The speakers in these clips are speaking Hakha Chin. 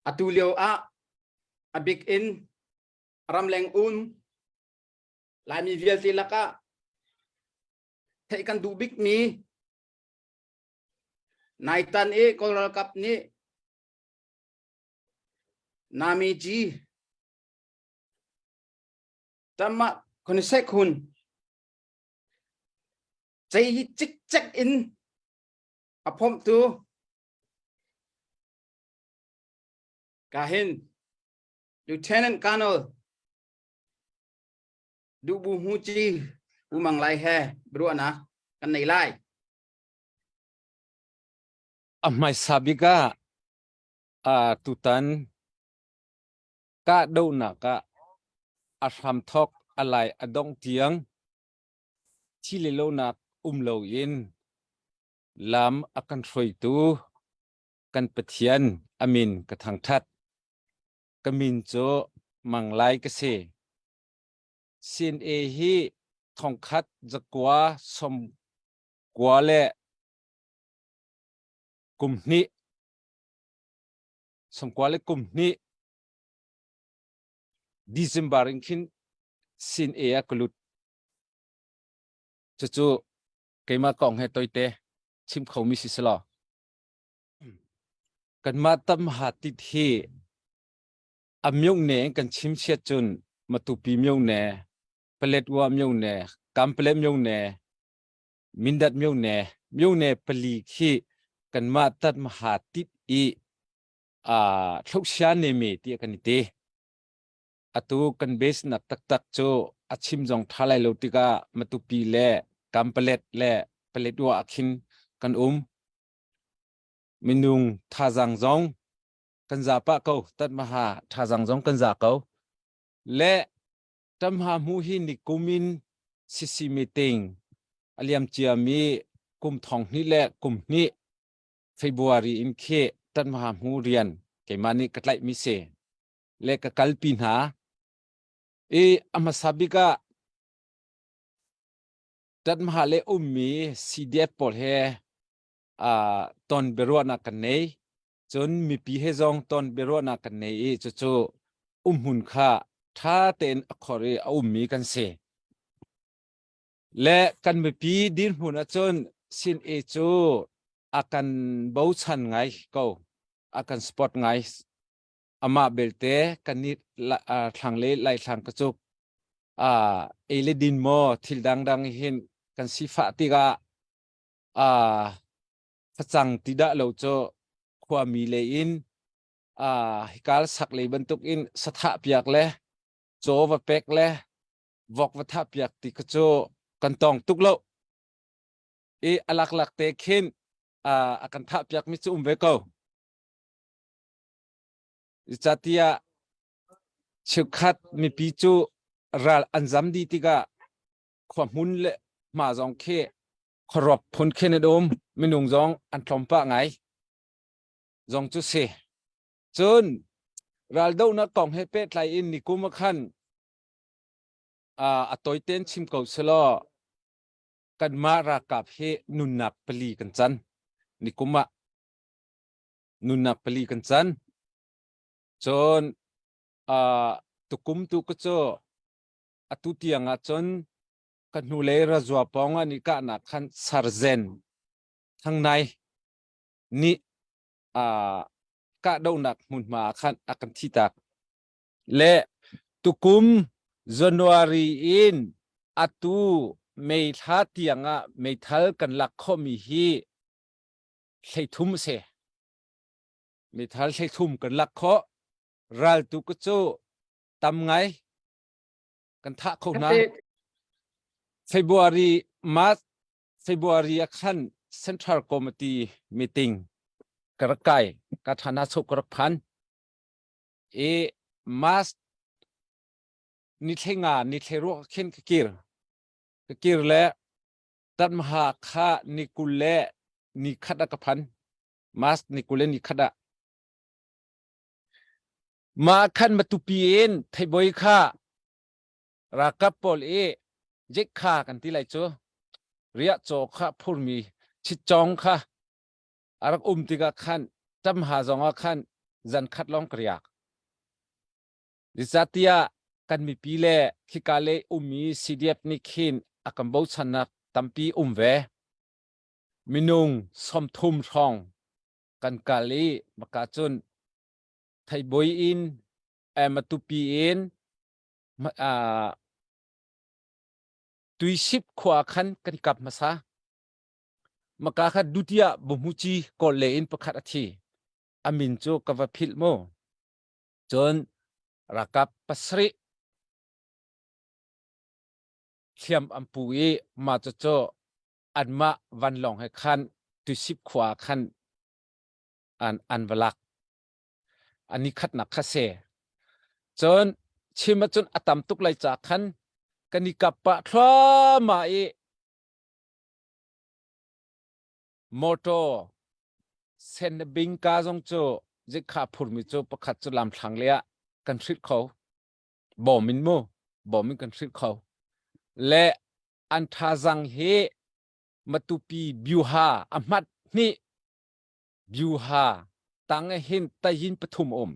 Atu lio ah a bik in ramleng um Laimi vialte lakah theih kan duh bikmi naitan i Kawl ralkap nih Nami G tamah khun sek hun cei hi cikcek in a phomhtu ka hin Lieutenant Colonel Duhbu Hmuci U Mang Lai he biaruahnak kan nei lai. A hmaisa bik ah tutan kahdohnak ah a hramthawk a lai a dongh tiang thi le lonak um loin lam a kan hruaitu kan Pathian a min ka thangṭhat. Ka min cu Mang Lai ka si. CNA hi thongkhat zakua som kua le kum hnih sawmkua le kum hnih December in khin CNA ah ka lut. Cucu keimah kong he toite chim khomi si selaw. Kanmah tam ha tit hi a myone kan chim chiat cun Matupi myone, Paletwa myone, Kampale myone, Mindat myone, myone pali khi kanmah tat maha tit i thloksia ne me ti kan i te. Atu kan base nak taktak cu a chim zong tha lai lo tikah Matupi le Kampalet le Paletwa ah khin kan um. Minung thazang zong kan za pah ko tat maha thazang zong kan za ko. Le tamha mu hi ni kumin CC meeting a liam ciami kum thong hnih le kum hnih February in khi tat maha mu rian keimah nih ka tlaih mi si le ka kalpi hna i a hmasa bik ah tat maha le ummi CDF pawl he ton biaruahnak kan nei. Cun mipi he zong ton biaruahnak kan nei i cucu umhmun kha ṭha tein a khor i a ummi kan si. Le kan mipi dirhmun ahcun sin e cu a kan bochan ngai ko, a kan support ngai. Amah belte kan nih thlang le lai thlang ka cuk ei le din maw thil dangdang hin kan sifah tikah facang ti dah lo cu khuami lei in hikal sak lei bantuk in sathah piak le caw va pek le vok va thah piak ti kha cu kan tong tuk lo i a laklak te khin a kan thah piak mi cu um ve ko. Zeicahtiah cheukhat mipi cu ral an zam dih tikah khua hmun le hma zong khi khuaruak phun khin an um. Minung zong an tlawm pah ngai zong cu si. Cun raldohnak kong he pehtlai in nikum ah khan a tawitein chim ko selaw kanmah ralkap hi nunnak pali kan can. Nikum ah nunnak pali kan can. Cun tukum tu ka cu atu tiang ah cun ka hnulei razua pawng ah nih kahnak khan sarzen thangnai nih kahdohnak hmunhma ah khan a kan thitak le tukum January in atu May thla tiang ah meithal kan lak khawhmi hi 30 a si. Meithal 30 kan lak khawh. Ral tu ka cu tam ngai kan thah kho hna. February March February ah khan Central Committee meeting ka rak kai ka thana chok ka rak phan i March ni thlenga ni thleruak khin ka kir ka kir le tatmaha kha ni kul le ni khat a ka phan March ni kul le ni khat ah Mah khan Matupi in theiboi kha ralkap pawl i jekha kan ti lai cu riahcaw kha phurmi chitcawng kha a rak um tikah khan ṭamha zongah khan. Zan khat lawng ka riak. Zeicahtiah kan mipi le khika le ummi CDF nih khin a kan bochannak tampi um ve. Minung 30 hrawng kan kal i maka cun Theiboi in Matupi in Tuisip khua khan kan kap hmasa. Maka kha dutiah buhmuci kawl le in pakhat a thi. A min cu ka va philh mu. Cun ralkap pasarih hliam an pu i mah cucu anmah vanlawng he khan Tuisip khua khan an va lak. A ni khatnak kha si. Cun chim ahcun a tam tuk lai ca khan kan i kap pah thluahmah i motor sen bingka zong cu zikha phurmi cu pakhat cu lamthlang le ah kan hrilh kho. Bawm in mu, bawm in kan hrilh kho. Le an thazang hi Matupi Byuha a hmat hnih Byuha tang ah hin tayin pathum um.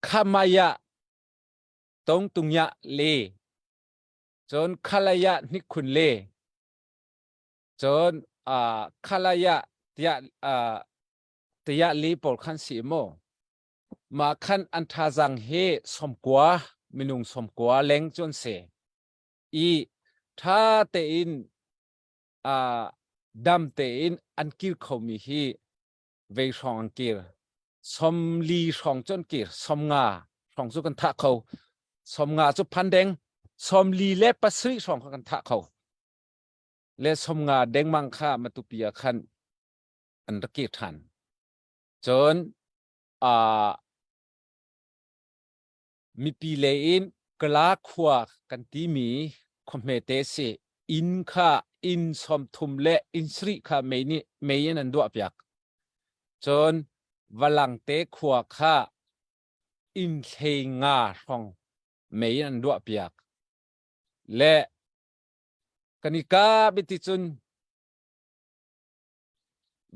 Khamaya Tongtungya le cun Khalaya hnikhun le cun Khalaya tiah tiah le pawl khan si maw mah khan an thazang hi 90 minung 90 leng cun si i tha tein dam tein an kir khomi hi vei hrawng an kir 40 hrawng cu an kir 50 hrawng cu kan thah kho 50 cu phan deng 47 hrawng kha kan thah kho le 50 dengmang kha Matupi ah khan an rak kir ṭhan cun Mipi lei in Kala khua kan timi khua hmete si. Inn kha inn 30 le inn sarih kha mei nih mei in an duahpiak. Cun Valangte khua kha inn 15 hrawng mei in an duahpiak. Le kan i kap i ti cun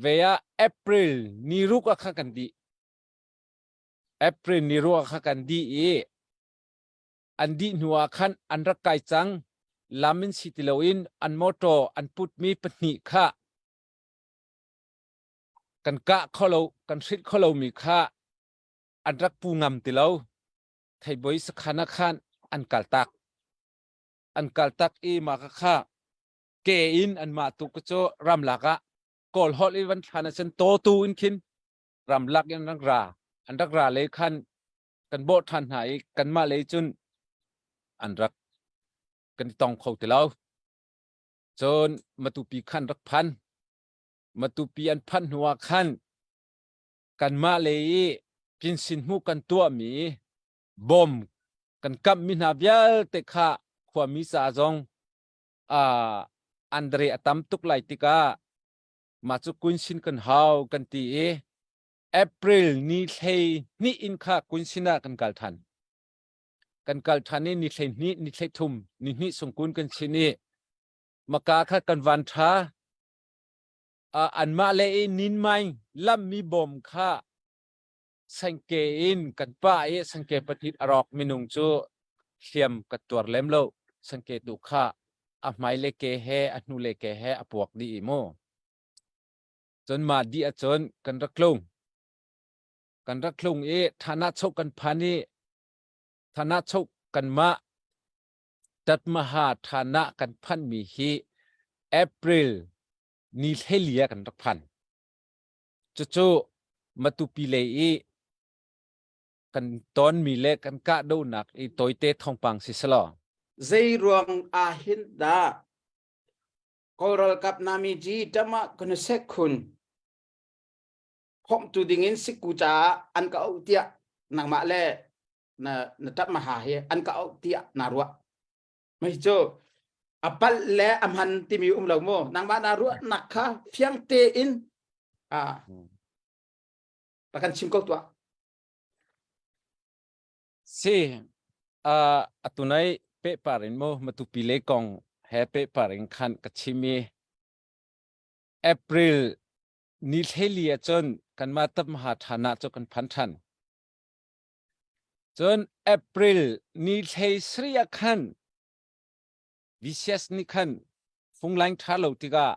ve ah April ni ruk ah khan kan dih. April ni ruah kha kan dih i an dih hnu ah khan an rak kai cang. Lam in si ti loin an motor an putmi pahnih kha kan kah kho lo, kan hrilh kho lomi kha an rak pu ngam ti lo. Theiboi sakhan ah khan an kaltak. An kaltak i mah kha ke in anmah tu cu ramlak ah Kawl holh i van thlan ahcun tawtu in khin ramlak in an rak ra an rak ra lei khan kan bawh ṭhan hna i kanmah lei cun an rak kan i tong kho ti lo. Cun Matupi khan rak phan. Matupi an phanh hnu ah khan kanmah lei i pinsin hmuh kan tuahmi bom kan kamhmi hna vialte kha khuami ca zong Andre a tam tuk lai tikah mah cu kunsin kan hau kan ti i April ni 12 in kha kunsin ah kan kal than. Kan kal than i ni 12 ni 13 ni hnih sung kun kan chin i maka kha kan van tha anmah le i nin mai lammi bom kha sangke in kan pa i sangke pahnih a rawk minung cu hliam ka tuar lem lo sangke tu kha a hmai le ke he a hnu le ke he a puak dih i mu cun mah dih ahcun kan rak tlung kan rak tlung i thana chok kan phan i thana chok kanmah Tatmaha thana kan phanh mi hi April ni 14 kan rak phan Cucu Matupi lei i kan tonmi le kan kahdohnak i tawite thawngpang si selaw. Zei ruang ah hin dah Kawl ralkap Namiji tama kunasek khun khawmhtu dingin sikku caah an ka auh tiah nangmah le na na tap maha hi an ka auh tiah na ruah. Mei cu a palh le a hman timi um lo mu nangmah na ruahnak kha fiang tein a kan chim ko tuah. Si atunai pehpar in mu Matupi le kong he pehpar in khan ka chim i April Ni hleli ah cun kanmah Tamha ṭhan ah cu kan phan ṭhan. Cun April ni hlei sarih ah khan VCS nih khan funglaing ṭha lo tikah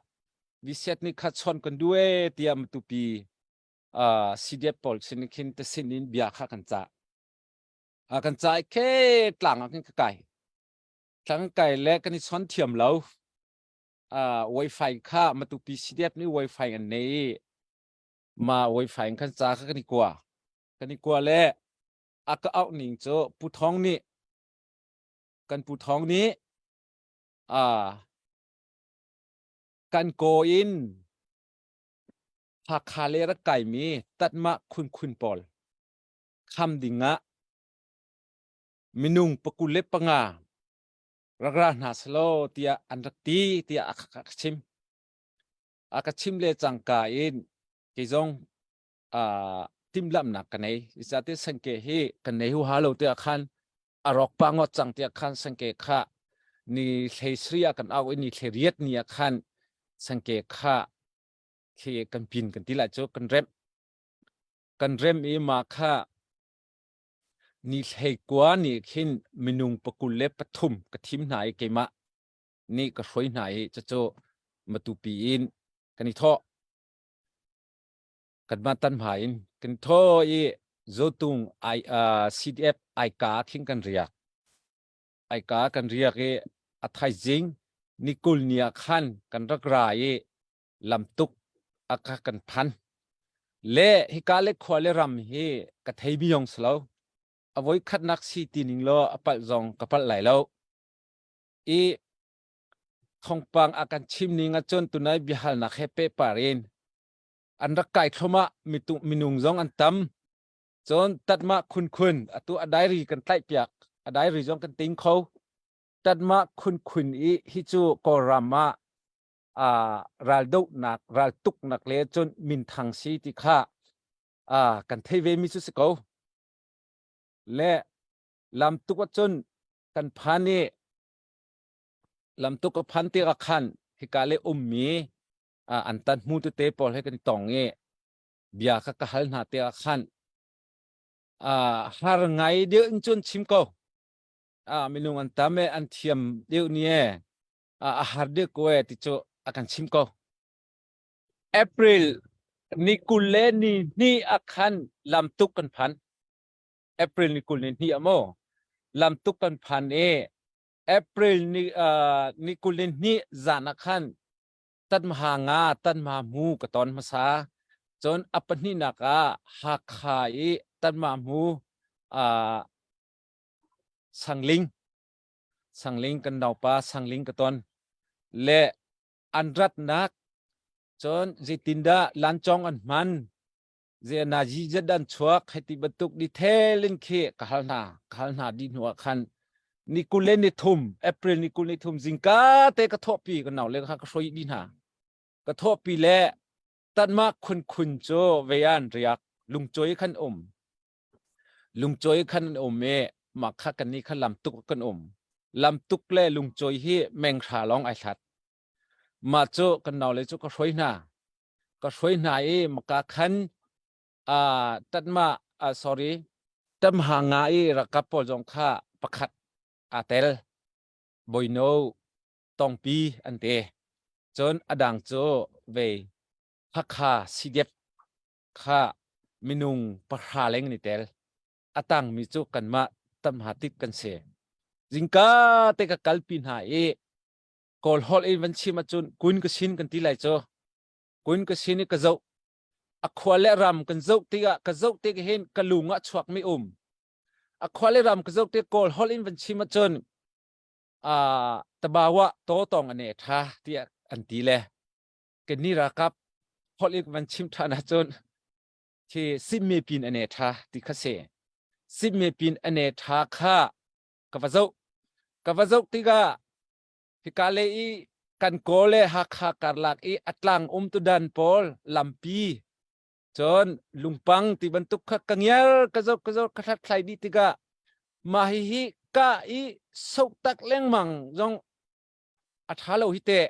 VCS nih kha chawnh kan duh ee tiah Matupi CDF pawl sin khin te sin in bia kha kan cah. Kan cah i khe tlang ah khin ka kai. Tlang kai le kan i chawn thiam lo. Wifi kha Matupi CDF nih wifi an nei i ma wifi in khan ca kha kan i kua. Kan i kua le a ka auh ning cu Pu Thawng nih kan Pu Thawng nih kan kaw in Hakha le rak kaimi tatmah khunkhun pawl kham dingah minung 25 rak ra hna selaw tiah an rak ti tiah a ka chim. A ka chim le cangka in kei zong timhlamhnak ka nei. Zeicahtiah sangke hi kan nei huha lo tiah khan a rawk pa ngawt cang tiah khan sangke kha ni hlei sri ah kan au i ni hlei riat ni ah khan sangke kha khi kan pin kan ti lai cu kan remh. Kan rem i mah kha ni hlei kua nih khin minung 23 ka thim hna i keimah nih ka hruai hna i cucu Matupi in kan i thawh. Kanmah tanhma in kan thaw i Zotung I, CDF Aika khin kan riak. Aika kan riak i a thaizing ni 20 ni ah khan kan rak ra i lamtuk a ka kan phan. Le hika le khua le ram hi ka thei mi yong si lo. A voi khatnak si ti ning law a palh zong ka palh lai lo. I thongpang a kan chim ning ahcun tunai biahalnak he pehpar in an rak kai thlumah minung zong an tam. Cun tatmah khunkhun atu a diary kan tlaih piak a diary zong kan ting kho. Tatmah khunkhun i hi cu Kawlram ah raldohnak raltuknak le cun minthang si ti kha kan thei ve mi cu si ko. Le lamtuk ahcun kan phan i lamtuk a phan tikah khan hika le ummi an tan hmu tete pawl he kan i tong i bia kha ka hal hna tikah khan har ngai deuh in cun chim ko. Minung an tam e an thiam deuh ni e a har deuh ko e ti cu a kan chim ko. April ni 20 le ni hnih ah khan lamtuk kan phan. April ni 20 ni hnih ah maw lamtuk kan phan i April ni ni 20 ni hnih zan ah khan Tanmaha nga Tanmaha mu ka ton hmasa. Cun a pahnihnak ah Hakha i Tanmaha mu Sangling Sangling kan naupa Sangling ka ton le an ratnak cun zeitindah lancawng an hman zenazi zet an chuak hei ti bantuk detail in khi ka hal hna ka hal hna dih hnu ah khan ni 20 le ni thum April ni 20 ni thum zingka te ka thawhpi ka nau le kha ka hroi dih hna ka thawhpi le tanmah khun khun cu vean riak lungcawi khan um lungcawi khan an um i mah kha kan ni kha lamtuk kan um lamtuk le lungcawi hi menghra lawng ai hlat mah cu kan nau le cu ka hruai hna ka hruai hna i maka khan tatma sorry tamha nga i rakap pawl zong kha pakhat aa tel boino tongpi an te cun adang cu ve Hakha CDF kha minung 10 leng ni tel a tangmi cu kanmah tamha tit kan si zingka te ka kalpi hna i Kawl holh in van chim ahcun kun ka sin kan ti lai cu. Kun ka sin i ka zoh. A khua le ram kan zoh tikah ka zoh tik hin ka lung ah chuak mi um. A khua le ram ka zoh tik Kawl holh in van chim ahcun tabawa to tong ane tha tiah an ti le kani ralkap holh in van chim than ahcun khi simmi pin ane tha ti kha si. Simmi pin ane tha kha ka va zoh. Ka va zoh tikah hika le i kan kaw le Hakha karlak i a tlang um tudan pawl lampi cun lungpang ti bantuk kha ka ngiar ka zoh ka zoh ka hlathlai dih tikah mah hihi ka i soh tak lengmang zong a ṭha lo hi teh.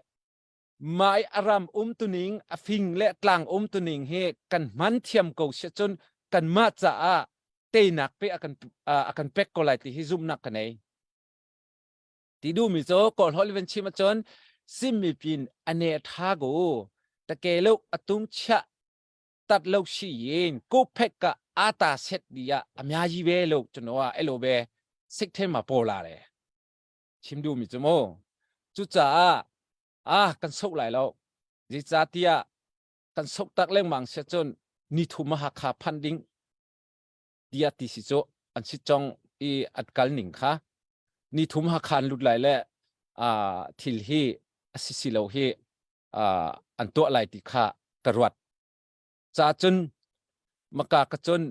Mai a ram umtuning a fing le tlang umtuning hi kan hman thiam ko si cun kanmah caah teinak pe a kan pek ko lai ti hi zumhnak ka nei. Ti duhmi cu Kawl holh van chim ahcun Simmi pin a ne tha go take lo atung chia tat lo shi yin ko phek ka ata set dia a mya yi ve lo chuno a elo be sik the ma po la le chim duhmi cu mu cucaah ah kan sok lai lo zeicahtiah kan sok tak lengmang sia cun ni thum Hakha phan ding tiah ti si cu an si cong i at kal ning kha ni thum Hakha an lut lai le thil hi a si si lo hi an tuah lai ti kha ka ruat ca cun maka ka cun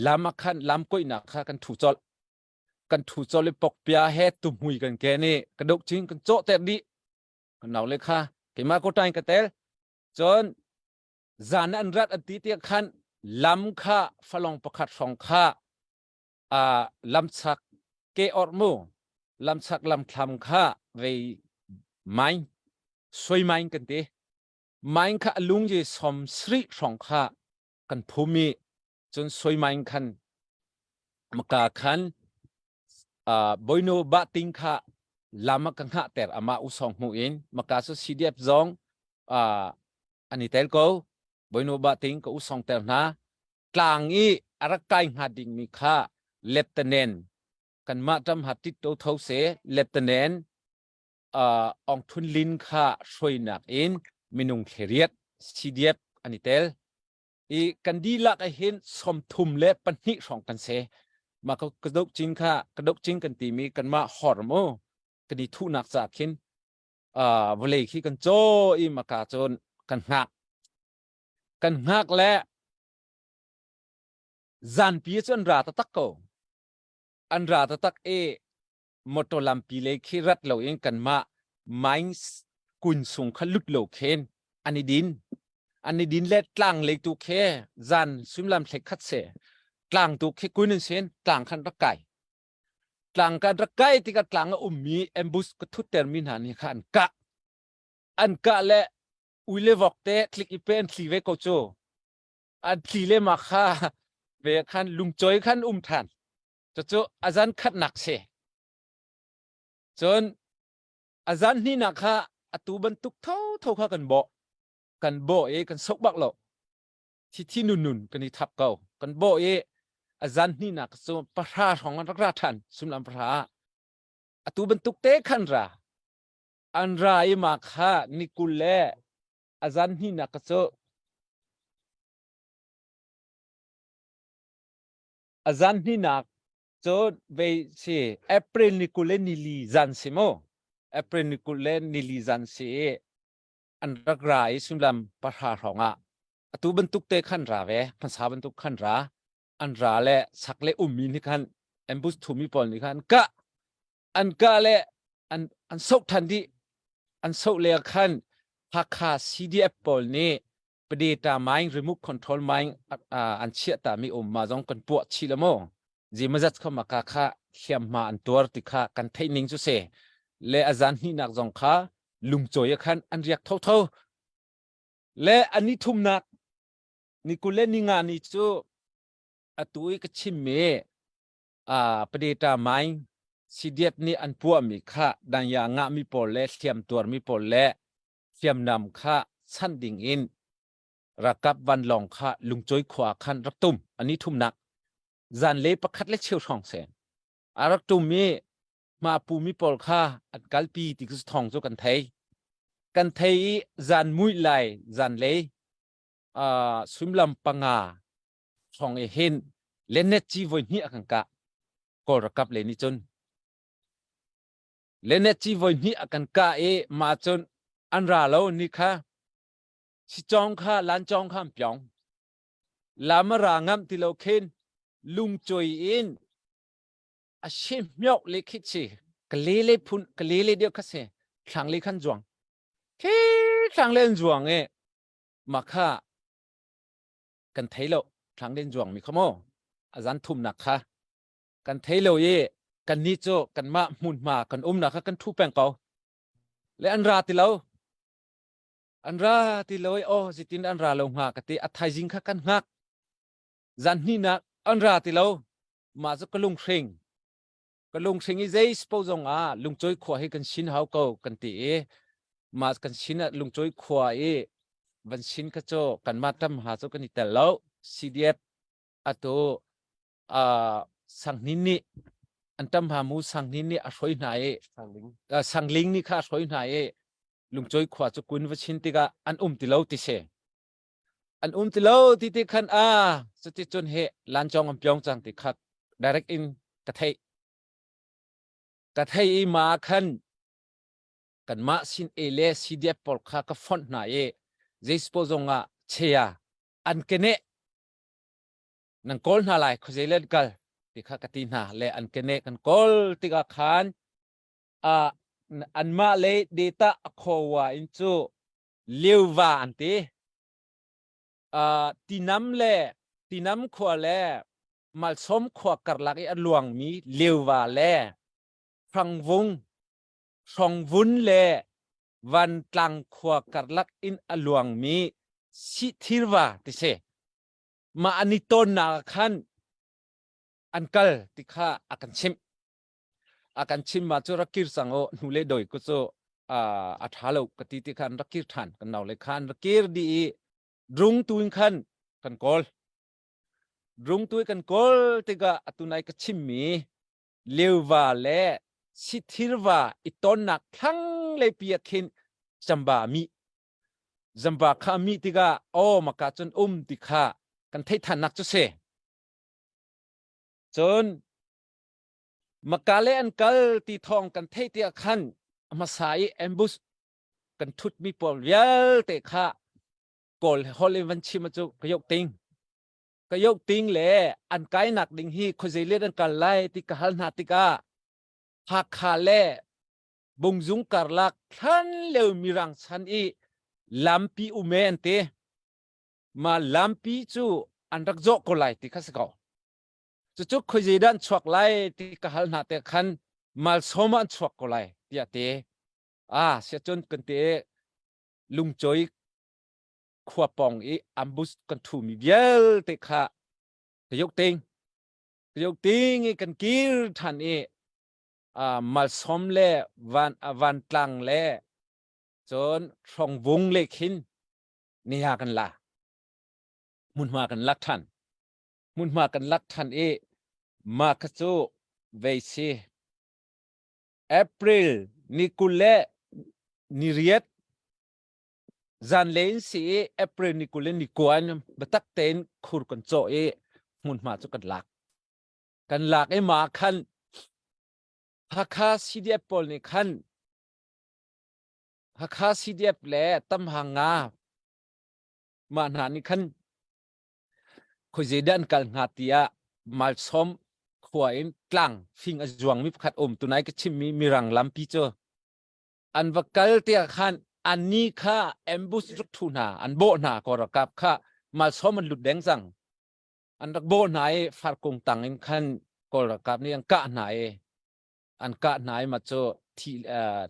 lam ah khan lam koihnak kha kan thu colh kan thu colh i pokpia he tuhmui kan ken i ka duk cing kan cawh ter dih kan nau le kha keimah ko tain ka tel cun zan an rat an ti tiah khan lam kha falong pakhat hrawng kha a lamchak ke or mu lamchak lamthlam kha vei main soi main kan ti main kha alung je som sri hrawng kha kan phum i cun soi main khan maka khan boino ba ting kha lama ka hngah ter ama usong hmu in maka su CDF zong ani tel ko boino ba ting ka usong ter hna tlang i a rak kai hnga dingmi kha lieutenant kanmah ṭam ha tit to tho se lieutenant Aung Thun Lin kha hruainak in minung thleriat CDF an i tel i kan dihlak ah hin 32 hrawng kan se mah ka dok cing kha ka dok cing kan timi kanmah hor mu kan i thuhnak ca khin vawlei khi kan caw i maka cun kan hngak kan hngak le zanpi cu an ra taktak ko an ra taktak i motor lampi lei khi rat loin kanmah mines kun sung kha lut lo khen an i din an i din le tlang lei tu khe zan suimilam thlei khat se tlang tu khi kun in sen tlang khan rak kai tlang kan rak kai tikah tlang a ummi ambush ka thutter mi hna nih kha an kah an kah le ui le vok te tlik i pe an thli ve ko cu an thli le ma kha ve khan lungchoi khan um than cucu azan khatnak si cun azan hninak kha atu bantuk tho tho kha kan bawh kan bawh i kan sok bak lo thi thi nun nun kan i thap ko kan bawh i azan hninak cu pahra hrawng an rak ra than sumlam pahra atu bantuk te khan ra an ra i ma kha ni kul le azan hninak cu azan hninak cu vei si April ni kul le nili zan si mu April ni kul le nili zan si i an rak ra i suimilam pahra hrawng ah atu bantuk te khan ra ve hmasa bantuk khan ra an ra le sak le ummi nih khan ambush thumi pawl nih khan kah an kah le an an soh than dih an soh le khan Hakha CDF pawl nih Padeta mine remote control mine an chiah ta mi um ma zong kan puah chih la mu zimazat kha maka kha hliamhma an tuar ti kha kan theih ning cu se le azan hnih nak zong kha lungcawi khan an riak tho tho le ani thumnak ni kul le ni nga ni cu atu i ka chim mi Padeta mine CDF nih an puahmi kha danya ngahmi pawl le hliam tuarmi pawl le hriamnam kha chanh ding in ralkap vanlawng kha lungcawi khua khan rak tum ani thumnak zanlei pakhat le cheu hrawng sen a rak tum i hma pumi pawl kha an kalpi ti cu thawng cu kan thei kan thei i zan muih lai zanlei suimilam panga hrawng i hin lenet ci voi hnih a kan kah kawl ralkap le nih cun lenet ci voi hnih a kan kah i mah cun an ra lo ni kha sicawng kha lancawng kha an piong lam a ra ngam ti lo khin lungcoi in a she hmiok le khi chi ka le le phun ka le le deuh kha se thlang le khan zuang khi thlang le an zuang e ma kha kan thei lo thlang len zuang mi kha maw a zan thumnak kha kan thei lo i kan ni cu kanmah hmunhma kan umnak kha kan thu peng ko le an ra ti lo. An ra ti lo i aw zeitin an ra lo hnga ka ti. A thaizing kha kan hngak. Zan hnihnak an ra ti lo. Mah cu ka lunghring. Ka lunghring i zei spo zong ah lungcawi khua hi kan sin hau ko kan ti i mah kan sin ah lungcawi khua i van sin kha cu kanmah ṭam ha cu kan i tel lo. CDF atu Sanghnin nih an ṭam ha mu Sanghnin nih a hruai hna i Sangling nih kha a hruai hna i lungcawi khua cu kun va chin tikah an um ti lo ti si. An um ti lo ti ti khan a cuti cun he lancawng an pyong cang ti kha direct in ka theih. Ka thei i ma khan kanmah sin e le CDF pawl kha ka fonh hna i zeispo zong ah chea an keneh nan kawl hna lai khuazei le an kal ti kha ka ti hna le an keneh kan kawl tikah khan uh, anmah le data a khowa in cu leuva an ti. Uh, tinam le tinam khua le malsom khua karlak i a luangmi leuva le hrangvung hrongvun le vantlang khua karlak in a luangmi sithirva ti si. Mah an i tawnnak khan an kal ti kha a kan chimh. A kan chim ma cu rak kir cang u hnu le doi ku cu a ṭha lo ka ti ti khan rak kir ṭhan kan nau le khan rak kir dih i drung tu in khan kan kawl. Drung tu kan kawl tikah atu nai ka chimmi leuva le sithirva i tonnak thlang le pi ah khin chamba mi zamba kha mi tikah aw maka cun um ti kha kan theih thannak cu si. Cun Makale an kal ti thawng kan theih tiah khan a hmasa i ambush kan thutmi pawl vialte kha Kawl holh in van chim cu ka yok ting. Ka yok ting le an kainak ding hi khuazei let an kal lai ti ka hal hna tikah Hakha le Bungzung karlak thlan leo mirang chan i lampi ume an ti. Ma lampi cu an rak zawh ko lai ti kha si ko. Cucu khuazei dah an chuak lai ti ka hal hna te khan malsawm ah an chuak ko lai tiah ti. Ah, siacun kan ti lungcawi khua pawng i ambush kan thumi vialte kha ka yok ting. Ka yok ting i kan kir than i malsawm le van vantlang le cun hrongvung le khin niha kan la. Hmunhma kan lak than. Hmunhma kan lak than i mah kha cu vei si. April ni 28 zanlei in si i April ni 21 in biatak tein khur kan cawh i hmunhma cu kan lak. Kan lak i mah khan Hakha CDF pawl nih khan Hakha CDF le Tamhang nga mah hna nih khan Khuazei dah an kal hnga tiah Malsawm khua in tlang fing a zuangmi pakhat um tunai ka chimmi Mirang lampi cu an va kal tiah khan anni kha ambush rak thu hna an bawh hna kaw ralkap kha Malsawm an lut deng cang an rak bawh hna i farkung tang in khan kawl ralkap nih an kah hna i an kah hna i mah cu thi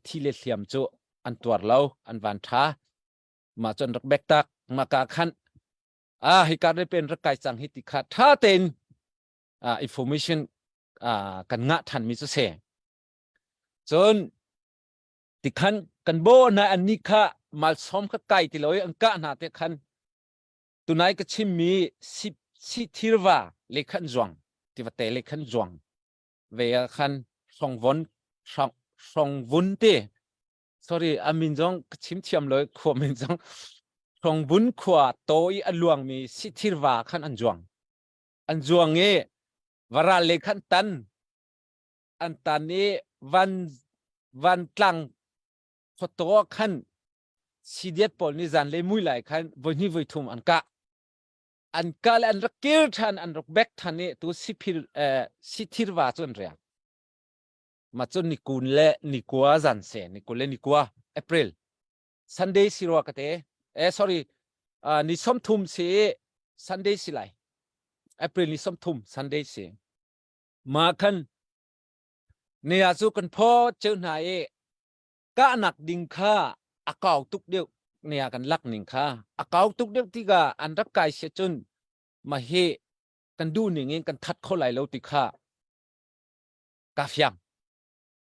thi le hliam cu an tuar lo an van tha mah cu an rak bek tak mah ka khan ah hika re pen rak kai cang hi ti kha tha tein information kan ngah than mi cu se cun tikhan kan bo na an ni kha malsom kha kai ti loi an ka hna te khan tunai ka chim mi si si thirwa le khan zuang ti va te le khan zuang ve khan songvon songvun te sorry a min zong ka chim thiam lo khua min zong Thongbun khua to i a luangmi sithirva khan an zuang an zuang i varal le khan tan an tan i van van tlang khuato khan sidiat pawl nih zan le mui lai khan voi hnih voi thum an kah an kah le an rak kir than an rak bek than i tu siphir sithirva cu an riak ma cun ni kun le ni kua zan se ni kul le ni kua April Sunday si rua ka te eh sorry ni 30 si Sunday si lai April ni 30 Sunday si ma khan ne ah cu kan pho cheu hna i kahnak ding kha a kau tuk deuh. ne ah kan lak ning kha a kau tuk deuh tikah an rak kai sia cun ma hi kan duh ning in kan that kho lai lo ti kha ka fiang.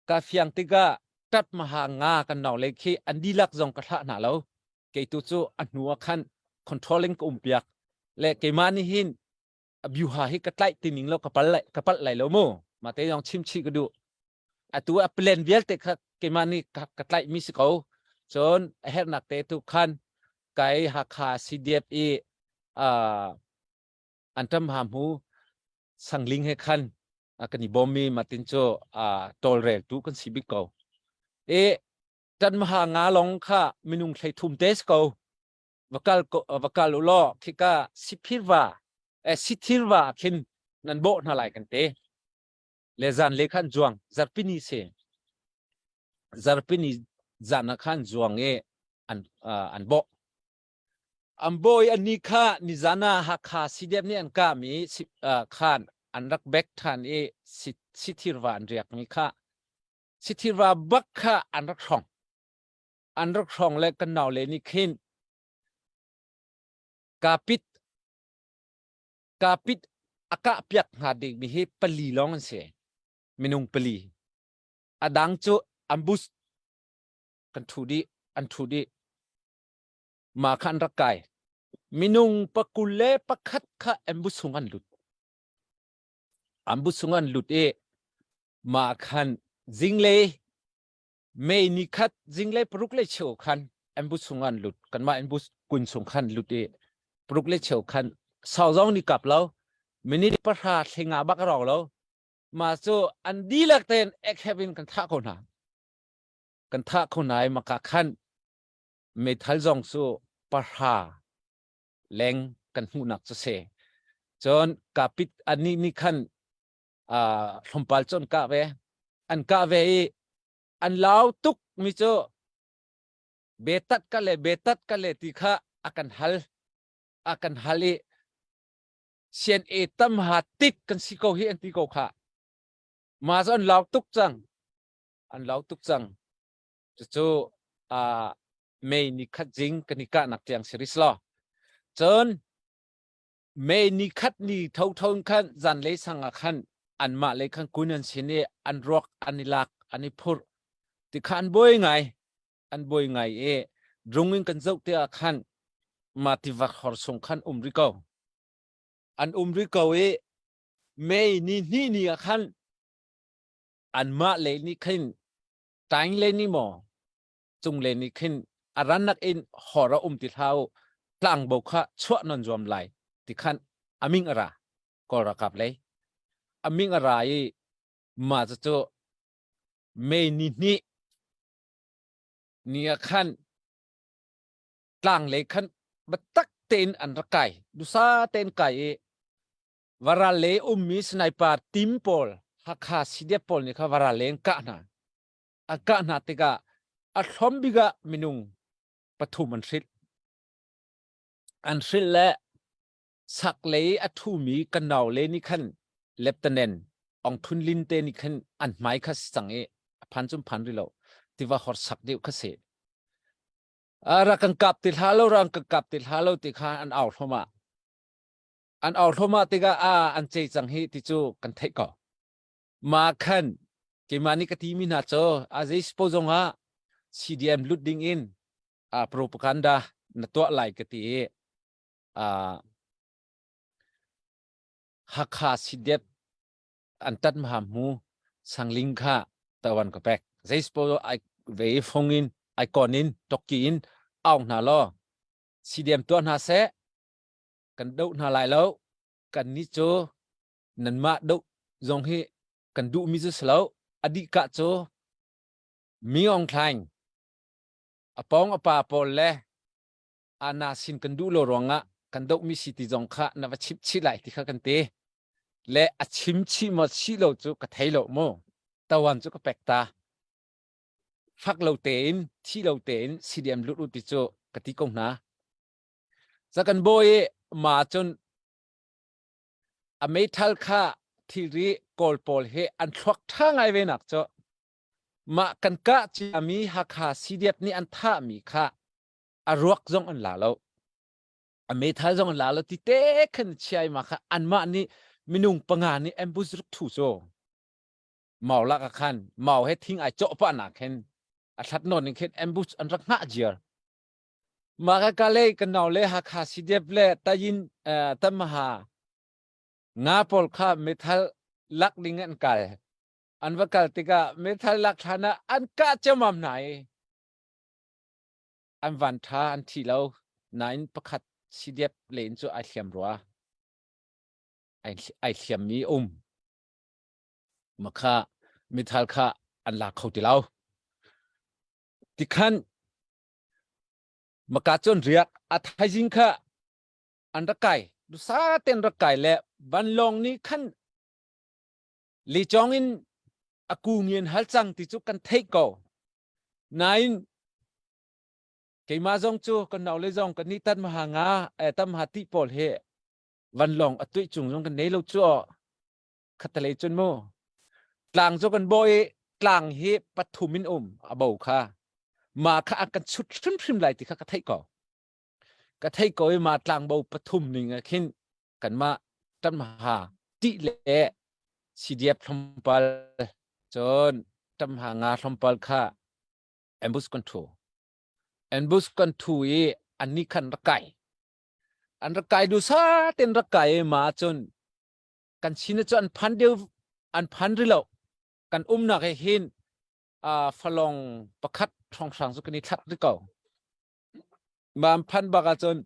Ka fiang tikah tat maha nga kan nau le khi an dihlak zong ka thlah hna lo. Kei tu cu a hnu ah khan controlling ka um piak. Le keimah nih hin abyuha hi ka tlaih ti ning lo ka pal lai ka palh lai lo mu. Ma te yong chim chih ka duh. Atu a plan vialte kha keimah nih ka, ka tlaih mi si ko. Cun a herhnak te tu khan kai Hakha CDF i uh, an ṭam ha hmu sangling he khan kan i bawm mi matin cu tawlreltu kan si bik ko. E tan maha nga long kha minung thlei thum te si ko. Vakal vakal u law khika siphirva eh sithirva khin nan bawh hna lai kan te. Le zan le khan juang zarpini se. Zarpini zan ah khan juang e an an bawh. An bawi annih kha nizan ah Hakha CDF nih an kahmi khan an rak bek ṭhan i Sithirva an riakmi kha Sithirva bak kha an rak hrawng. An rak hrawng le kan naule nih khin kapit kapit a kah piak hnga dingmi hi pali lawng an si. Minung pali. A dang cu ambush kan ṭhu dih, an ṭhu dih. Ma kha an rak kai. Minung pakul le pakhat kha ambush chung an lut. Ambush chung an lut i ma khan zinglei May ni khat zinglei paruk le cheu khan ambush chung an lut. Kanmah ambush kun chung khan lut i paruk le cheu khan sau zong ni kap lo. Minute pahra thlenga bak a rawk lo. Ma cu an dihlak tein ek in kan thah ko hna. Kan thah ko hna i maka khan meithal zong cu pahra leng kan hmuhnak cu si. Cun kapit anih nih khan uh, hlawmpal cu an kah ve. An kah ve i an lau tuk mi cu betat ka le betat ka le ti kha a kan hal. A kan hal i sian e tam ha tit kan si ko hi an ti ko kha. Ma cu an lau tuk cang. An lau tuk cang. Cucu uh, May ni khat zing kan i kahnak tiang si ris lo. Cun May ni khat ni thotho in khan zanlei sang ah khan anmah lei khan kun an sin i an ruak an i lak an i phurh ti kha an buai ngai an buai ngai i drung in kan zoh te ah khan ma tiva khor chung khan um ri ko an um ri ko i May ni hnih ni ah khan anmah lei nih khin taing le ni maw cung le nih khin a rannak in hor a um ti hlah u tlangbo kha chuah non zuam lai ti khan aming a ra kawl ralkap lei aming a ra i ma cu cu May ni hnih ni ah khan tlang lei khan biatak tein an rak kai dusa tein kai i varal lei ummi sniper team pawl Hakha CDF pawl nih kha varal lei an kah hna a kah hna tikah a hlawm bik ah minung pathum an hrilh. An hrilh le saklei a ṭhumi kan naule nih khan Lieutenant Aung Htun Lin te nih khan an hmai kha si cang i a phan cun phan rih lo tiva hor sak deuh kha si. Rak kan kap ti hlah lo rak kan kap ti hlah lo ti kha an au hlawm ah an au hlawm ah tikah a an cei cang hi ti cu kan theih ko. Mah khan keimah nih ka timi hna cu a zei si paoh zongah CDM lut ding in propaganda na tuah lai ka ti i Hakha CDF an tat ma hmu Sangling kha tawan ka pek. Zei si paoh ai ve fong in ai kon in tokki in aung hna law CDM tuah hna seh kan doh hna lai lo kan nih cu nanmah doh zong hi kan duhmi cu si lo a dih ka cu mi Aung Hlaing a pawng a pa pawl le ana sin kan duh lo ruangah kan dohmi si ti zong kha na va chimh chih lai ti kha kan ti le a chim chih maw chih lo cu ka thei lo mu tawan cu ka pek ta fak lo tein thi lo tein CDM lut u ti cu ka ti ko hna za kan bawi ma cun A meithal kha thilri Kawl pawl he an thluak ṭha ngai ve nak cu mah kan kah ciami Hakha CDF nih an thahmi kha A ruak zong an la lo. A meithal zong an la lo ti te khan chiai ma kha anmah nih minung panga nih ambush ruk thu cu mau lak ah khan mau he thing ai cawh pah nak khin a thlat nawn in khin ambush an rak hngah jiar. Mah ka ka le kan nau le Hakha CDF le Tayin Tamaha nga pawl kha meithal lak ding an kal. An va kal tikah meithal lak hlan ah an kah ciammam hna i an van ṭha an thi lo. Nain pakhat CDF len cu ai hliam rua. Ai hliammi um. Makha mithal kha an lak kho ti lo. Tikhan maka cun riak a thaizing kha an rak kai dusa ten rak kai le vanlawng nih khan lechong in a kung in hal cang ti cu kan theih ko. Nain keimah zong cu kan nau le zong kan nih tan maha nga tam ha ti pawl he vanlawng a tuih cung zong kan nei lo cu khatalei cun mu tlang cu kan bo i tlang hi pathum in um a bo kha ma kha an kan chut hrimhrim lai ti kha ka theih ko. Ka theih ko i ma tlangbo pathum ning ah khin kanmah ṭamha ṭih le CDF tlawmpal cun ṭamha nga tlawmpal kha ambush kan ṭhu. Ambush kan ṭhu i annih khan rak kai. An rak kai dusa ten rak kai i ma cun kan chin cu an phan deuh an phan ri lo. Kan umnak he hin falong pakhat hrawnghrang cu kan i thlat ri ko. Ma an phan bak ahcun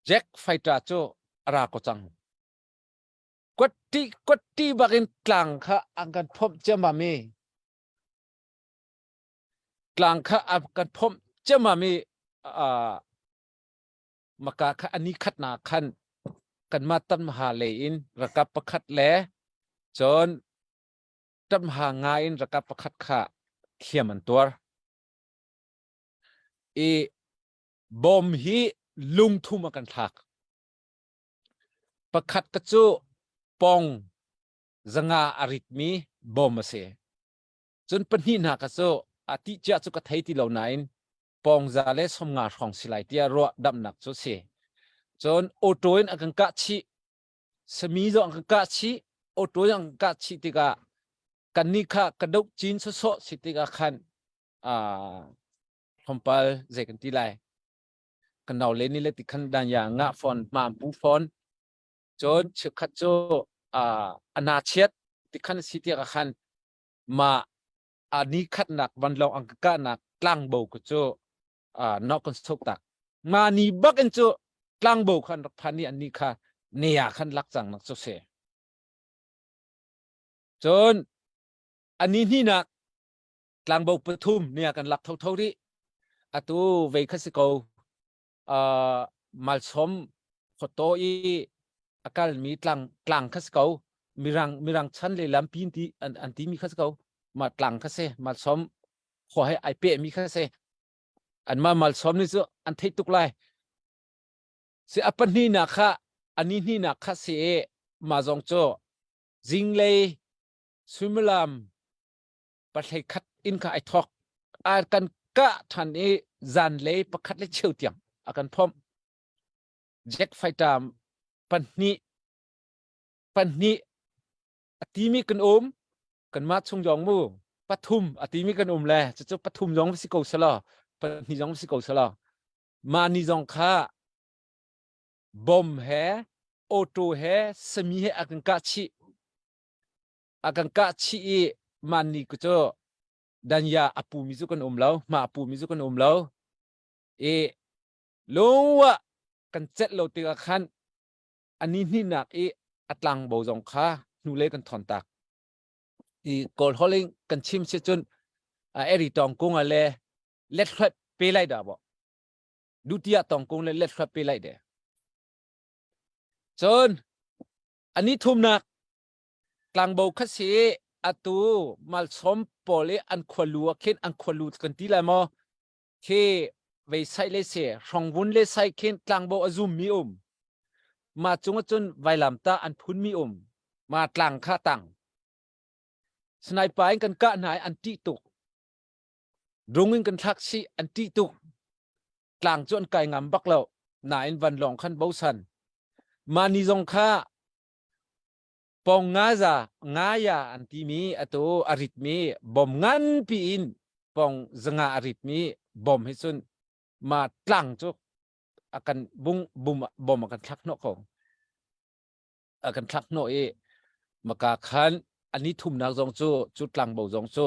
Jack fighter cu a ra ko cang. Kuatti kuatti bakin tlang kha an kan phomh ciammam i tlang kha an kan phomh ciammam i maka kha ani khatnak khan kanmah tanmaha lei in rakap pakhat le cun tamha nga in rakap pakhat kha hliam an tuar. I bom hi lungthum a kan thlak. Pakhat ka cu pong zanga a ritmi bom a si. Cun pahnih hna ka cu a ti cia cu ka thei ti lo nain pong za le 50 hrawng si lai tiah ruah damnak cu si. Cun auto in a kan kah chih. Sami zong an kan kah chih. Auto in an kan kah chih tikah kannih kha ka doh cin sawsawh si tikah khan tlawmpal zei kan ti lai kan nau le ni le ti khan dan ya ngah fawn ma pu fawn cun chikkhat cu ana chiat ti khan si ti ka khan ma a ni khatnak vanlawng ang ka nak tlangbo ku cu nok kan sok tak ma ni bak in cu tlangbo khan rak phan ni an ni kha ne ya khan lak cang nak cu se cun ani hni nak tlangbo pathum nia kan lak thotho rih. Atu vei kha si ko malsom photo i a kalmi tlang tlang kha si ko mirang mirang chan le lampi ti an, an timi kha si ko ma tlang kha si malsom khua he ai pe mi kha si an ma malsom ni cu an theih tuk lai si a pahnih nak kha ani hnih nak kha si ma zong cu zinglei suimilam pahlei khat in kha ai thawk. A kan kah ṭhan i zanlei pakhat le cheu tiang a kan phomh. Jack fighter pahnih pahnih a timi kan um kanmah chung zong mu pathum a timi kan um le cucu pathum zong si ko selaw pahnih zong si ko selaw mah ni zong kha bom he auto he sami he a kan kah chih. A kan kah chih i mah ni ku cu danya a pumi cu kan um lo hma a pumi cu kan um lo i lungwa kan celh lo tikah khan ani hnihnak i a tlangbo zong kha hnulei kan thon tak i kawl holing kan chim si cun eri tong kung le let hluat pe lai da bo dutia tong kung le let hluat pe lai de cun ani thumnak Tlangbo kha si atu malsawm pawl i an khualu ah khin an khualu kan ti lai maw khi vei sai le si hrongvun le sai khin tlangbo a zum mi um ma cung ah cun vailamta an phun mi um ma tlang kha tang sniper in kan kah hna i an ṭih tuk. Drung in kan thlak chih an ṭih tuk. Tlang cu an kai ngam bak lo. Nain vanlawng khan bosan. Mah ni zong kha pong nga za nga ya an timi atu a ritmi bom nganpi in pong zanga a ritmi bom hi cun ma tlang cu a kan bung bum bom a kan thlak hnawh ko. A kan thlak hnawh i maka khan ani thumnak zong cu cu tlangbo zong cu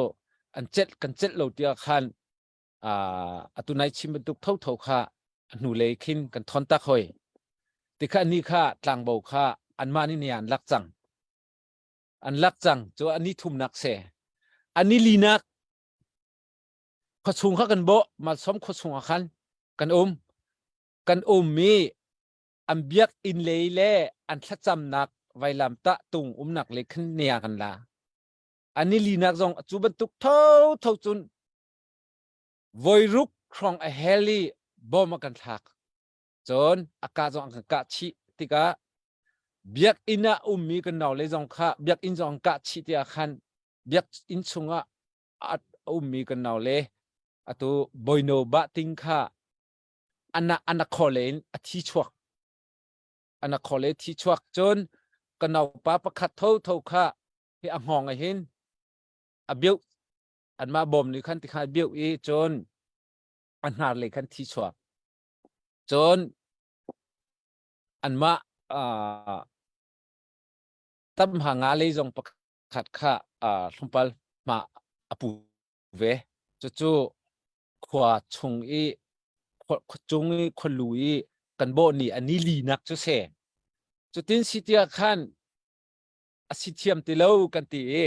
an celh kan celh lo tiah khan atu nai chim bantuk thotho kha hnulei khin kan thon tak hoi. Tikha ni kha tlangbo kha anmah nih ni an lak cang. An lak cang cu ani thumnak se. Ani linak khuachung kha kan bawh malsawm khuachung ah khan kan um. Kan um i an biakinn lei le an thlacamnak vailam tah tung umnak lei khan nia kan la. Ani linak zong cu bantuk thotho cun voiruk hrawng a hel i bom a kan thlak. Cun a kah zong an kan kah chih tikah biakinn ah ummi kan naule zong kha biakinn zong an kah chih tiah khan biakinn chungah a ummi kan naule atu Boino Bahting kha ana ana khawle in a thi chuak. Ana khawle thi chuak. Cun ka naupa pakhat thotho kha hi a hngawng ah hin a beuh anmah bawm nih khan tikhan a beuh i cun a hnar lei khan thi chuak. Cun anmah tamha nga lei zong pakhat kha hlawmpal hma a pu ve. Cucu khua chung i khua cung i khualu i kan bawh ni a ni linak cu si. Cutin si tiah khan a si thiam ti lo kan ti i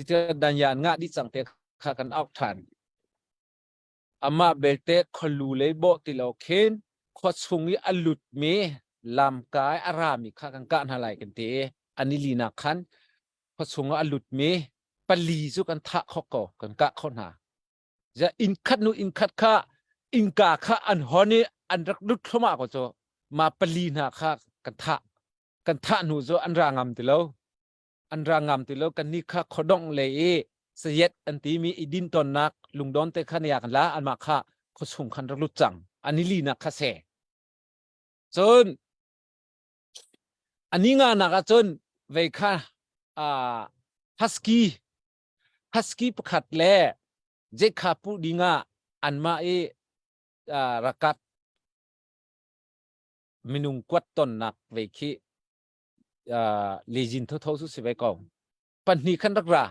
tiah danya an ngah dih cang te kha kan auk ṭhan. Amah belte khualu lei bawh ti lo khin khua chung i a lutmi lamka i a rami kha kan kah hna lai kan ti i an i linak khan khua chung ah a lutmi pali cu kan thah khawh ko, kan kah khawh hna. Ja inn khat nu inn khat kha innka kha an hon i an rak lut thluahmah ko cu ma pali hna kha kan thah. Kan thah hnu cu an ra ngam ti lo. An ra ngam ti lo. Kan nih kha khuadongh le i sayet an timi i din tonnak lungdon te kha nia kan la anmah kha khuachung khan rak lut cang. An i linak kha se. Cun ani nga nak ahcun vei kha husky husky pakhat le jekha pu dingah anmah i rakap minung kuat tonnak vei khi lejin thotho su si ve ko. Pahnih khan rak ra.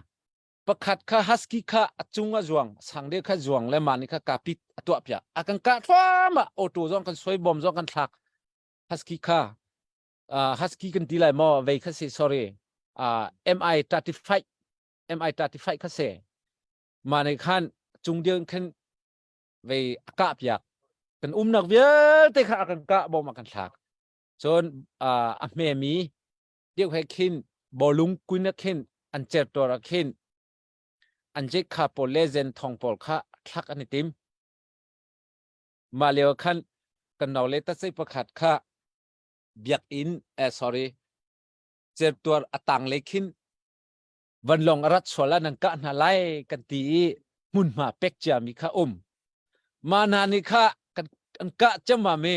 Pakhat kha husky kha a cung a zuang, sang deuh kha zuang le mah nih kha kapit a tuah piak. A kan kah thluahmah, auto zong kan suai, bom zong kan thlak. Husky kha husky kan ti lai maw vei kha si sorry MI 35 MI 35 kha si. Mah nih khan cung deuh khan vei a kah piak. Kan umnak vialte kha a kan kah bom a kan thlak. Cun a hmemi deuh he khin bawlung kun ah khin an certuar ah khin an jekha pawl le zen thong pawl kha thlak an i tim. Mah lio khan kan nau le tatsei pakhat kha biakinn eh sorry certuar a tang le khin vanlawng a rat sual ah nan kah hna lai kan ti i hmunhma pek ciami kha um. Mah hna nih kha kan an kah ciammam i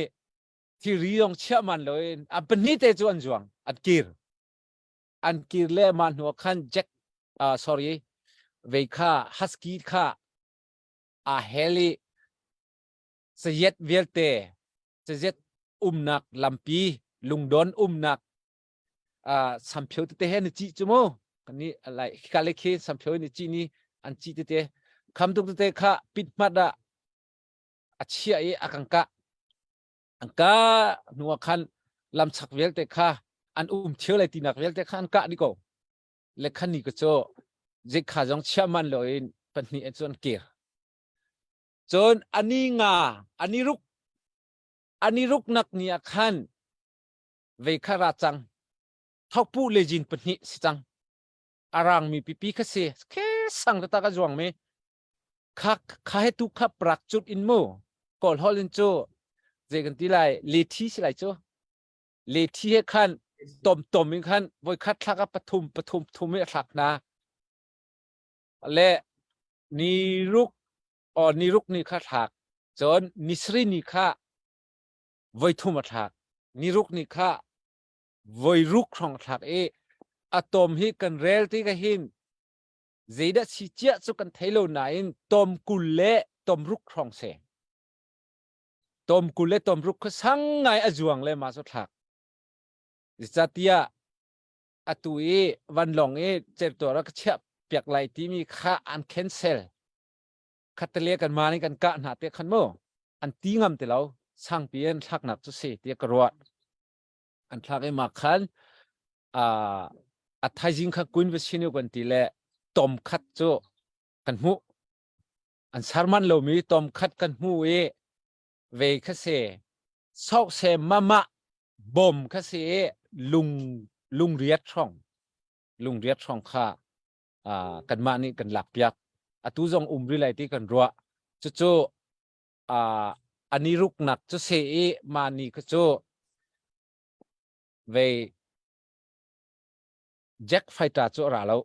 thilri zong chiah man loin a pahnih te cu an zuang an kir an kir le mah hnu ah khan Jack sorry vei kha husky kha aa hel i sayet vialte sayet umnak lampi lungdon umnak samphio tete he na cih cu mu kan ni lai ka le khi samphio ni ci ni an ci tete kham tuk tete kha pit hmat ah a chiah i a kan kah an kah hnu ah khan lamchak vialte kha an um thio lai tinak vialte kha an kah dih ko le khan ni ka cu zikha zong chiah man loin pahnih cu an kir cun ani nga ani ruk ani ruk nak ni ah khan vei kha ra cang thokpu le jin pahnih si cang arang mi pipi kha si khe sang ta ka zuang mi Kha kha he tu kha prak cut in mu kawl hol in cu zei kan ti lai le thi si lai cu le thi he khan tom tom in khan voi khat thlak a pathum pathum thum i a thlak hna le ni ruk. Aw ni ruk ni kha thlak. Cun ni sri ni kha voi thum a thlak. Ni ruk ni kha voi ruk hrawng a thlak i a tom hi kan rel ti ka hin zeidah si cia cu kan thei lo nain tom 20 le tom ruk hrawng se. Tom 20 le tom ruk kha sang ngai a zuang le ma cu thlak. Zeicahtiah atu i vanlawng i certuar ah ka chiah piak lai timi kha an cancel. Khattale kan ma nih kan kah hna te khan mu an ti ngam ti lo sangpi in thlaknak cu si tiah ka ruah. An thlak i mah khan a thaizing kha kun va sinu kan ti le tom khat cu kan hmuh. An sarman lomi tom khat kan hmu i ve kha se sok se mama bom kha si i lung lungriat hrawng lungriat hrawng kha kanmah nih kan lak piak atu zong um rih lai ti kan ruah cucu ani ruknak cu se i ma ni kha cu vei Jack fighter cu a ra lo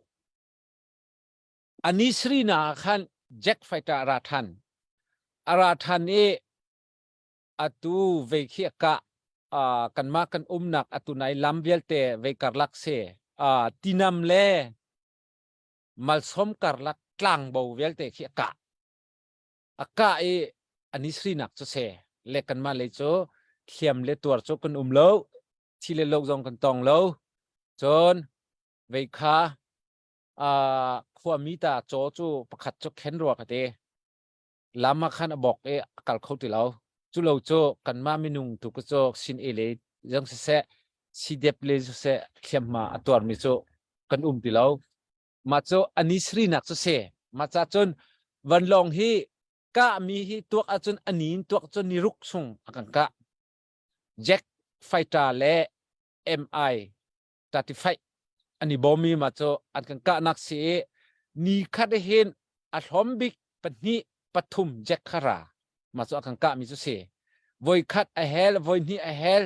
ani sri na khan Jack fighter a ra than a ra than i atu vei khi a kah kanmah kan umnak atu nai lam vialte vei karlak si tinam le malsawm karlak tlangbo vialte khi a kah a kah i ani srinak cu se le kanmah lei cu hliam le tuar cu kan um lo thi le lo zong kan tong lo cun vei kha khuami ta caw cu pakhat cu khen rua ka te lam ah khan a bawk i a kal kho ti lo. Cu lo cu kanmah minung tu cu sin e le zong siseh sidep le siseh hliamhma a tuarmi cu kan um ti lo. Mah cu ani srinak cu si. Mah ca cun vanlawng hi kahmi hi tuak ahcun ani in tuak cun ni ruk chung a kan kah. Jack fighter le MI 35 an i bawmmi ma cu an kan kahnak si i ni khat hin a hlawm bik pahnih pathum jack kha ra ma cu a kan kahmi cu si voi khat a hel voi hnih a hel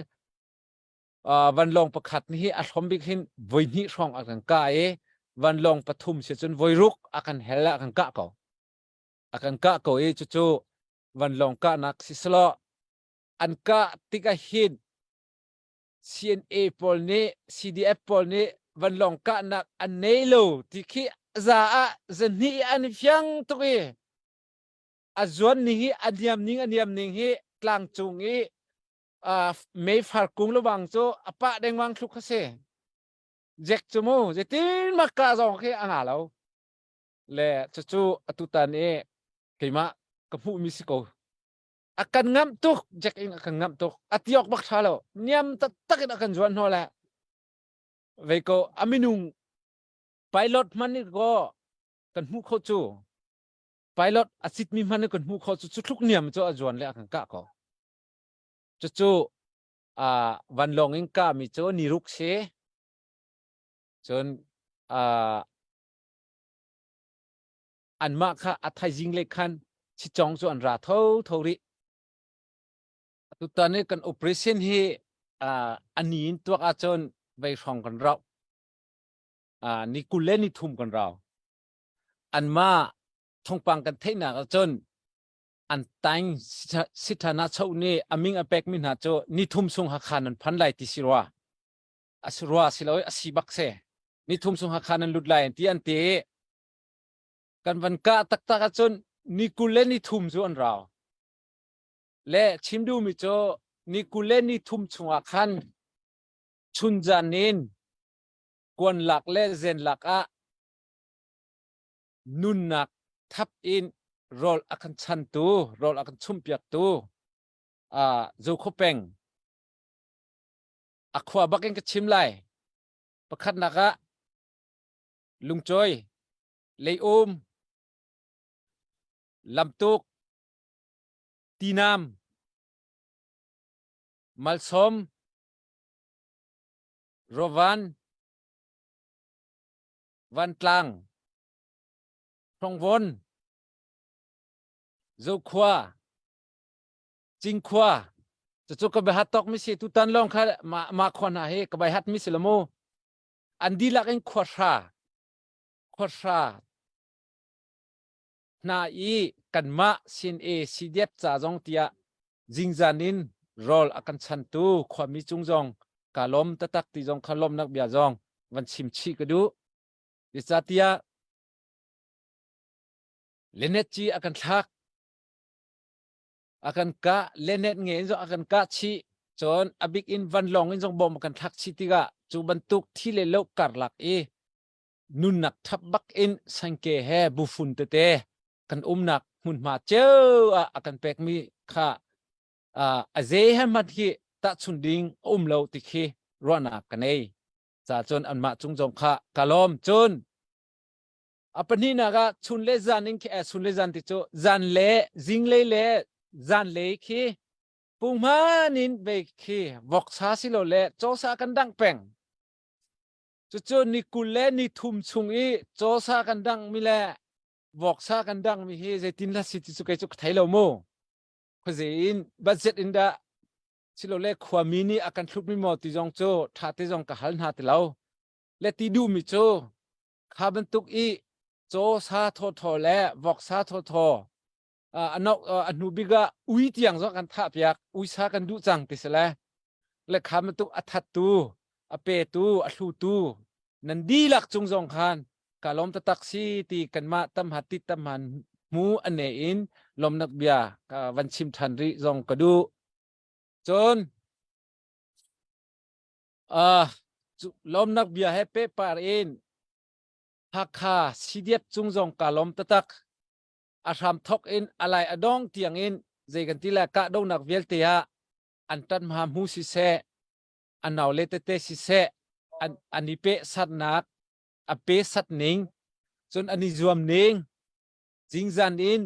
vanlawng pakhat nih hi a hlawm bik hin voi hnih hrawng a kan kah i vanlawng pathum si cun voi ruk a kan hel a kan kah ko a kan kah ko i cucu vanlawng kahnak si selaw an kah tikah hin CNA pawl nih CDF pawl nih vanlawng kahnak an nei lo ti khi za ah zahnih an i fiang tuk i a zuan ning hi a niam ning a niam ning hi tlangcung i meifar kung lawang cu a pah dengmang thluk kha si jek cu mu zeitin mak ka zong khi a nga lo le cucu atutan i keimah ka hmuhmi si ko a kan ngamh tuk jack in a kan ngamh tuk a tiok bak tha lo niam taktak in a kan zuan hno le vei ko a minung pilot hman ni ko kan hmu kho cu pilot a sit mi hman ni kan hmu kho cu cu thluk niam cu a zuan le a kan kah ko cu cu a vanlawng in kah mi cu ni ruk si cun a anmah kha a thaizing le khan chicong cu an ra tho tho rih. Tutan i kan operation hi a ni in tuak ahcun vei hrawng kan rauh. Ni 20 le ni thum kan rau. Anmah thawngpang kan theihnak ahcun an taing sithana cho nih a ming a pekmi hna cu ni thum sung Hakha nan phan lai ti si rua. A si rua si lo i a si bak si. Ni thum sung Hakha nan lut lai ti an ti. Kan van kah taktak ahcun ni 20 le ni thum cu an rau. Le chim duhmi cu ni 20 le ni thum chungah khan chunzan in kuan lak le zen lak ah nunnak thap in rawl a kan chantu, rawl a kan chumpiaktu Zokhua peng a khua bak in ka chim lai. Pakhatnak ah lungcawi, leium, lamtuk, tinam, malsawm, rawvan, vantlang, hrongvon, zokhua, cingkhua, cucu ka biahat tawk mi si tutan lawng kha mah khua hna hi ka baihat mi si lo mu. An dihlak in khua hra khua hra hna i kanmah sin e CDF ca zong tiah zingzan in rawl a kan chantu khuami cung zong ka lawm taktak ti zong kha lawmnak bia zong van chim chih ka duh. Zeicahtiah Lenet ci a kan thlak a kan kah lenet nge in zong a kan kah chih cun a bik in vanlawng in zong bom a kan thlak chih tikah cu bantuk thi le lo karlak i nunnak thap bak in sangke he bufun tete kan umnak hmunhma cio ah a kan pekmi kha a ze he hmanh hi tahchun ding a um lo ti khi ruahnak ka nei ca cun anmah cung zong kha ka lawm cun a pahnihnak ah chun le zan in khi chun le zan ti cu zan le zinglei le zan lei khi punghman in ve khi voksa si lo le cawsa kan dangh peng cucu ni 20 le ni thum chung i cawsa kan dangh mi le voksa kan dangh mi hi zeitin la si ti cu kei cu ka thei lo mu khuaze in budget in dah silole khuami nih a kan thlup mi maw ti zong cu ṭha te zong ka hal hna ti lo le ti duh mi cu kha bantuk i caw sa thawthaw le vok sa thawthaw a hnu bik ah ui tiang zong kan thah piak ui sa kan duh cang ti si le le kha bantuk a thattu a petu a hlutu nan dihlak cung zong khan ka lawm taktak si ti kanmah tamha tit tamhan hmu ane in lawmnak bia ka van chim than rih zong ka duh cun lawmnak bia he pehpar in Hakha CDF cung zong ka lawm taktak. A hram thok in a lai a dong tiang in zei kan ti le kahdohnak vialte ah an ṭan hma hmu siseh, an nau le tete siseh, an, an i peh satnak, a pe sat ning, cun an i zuam ning, zingzan in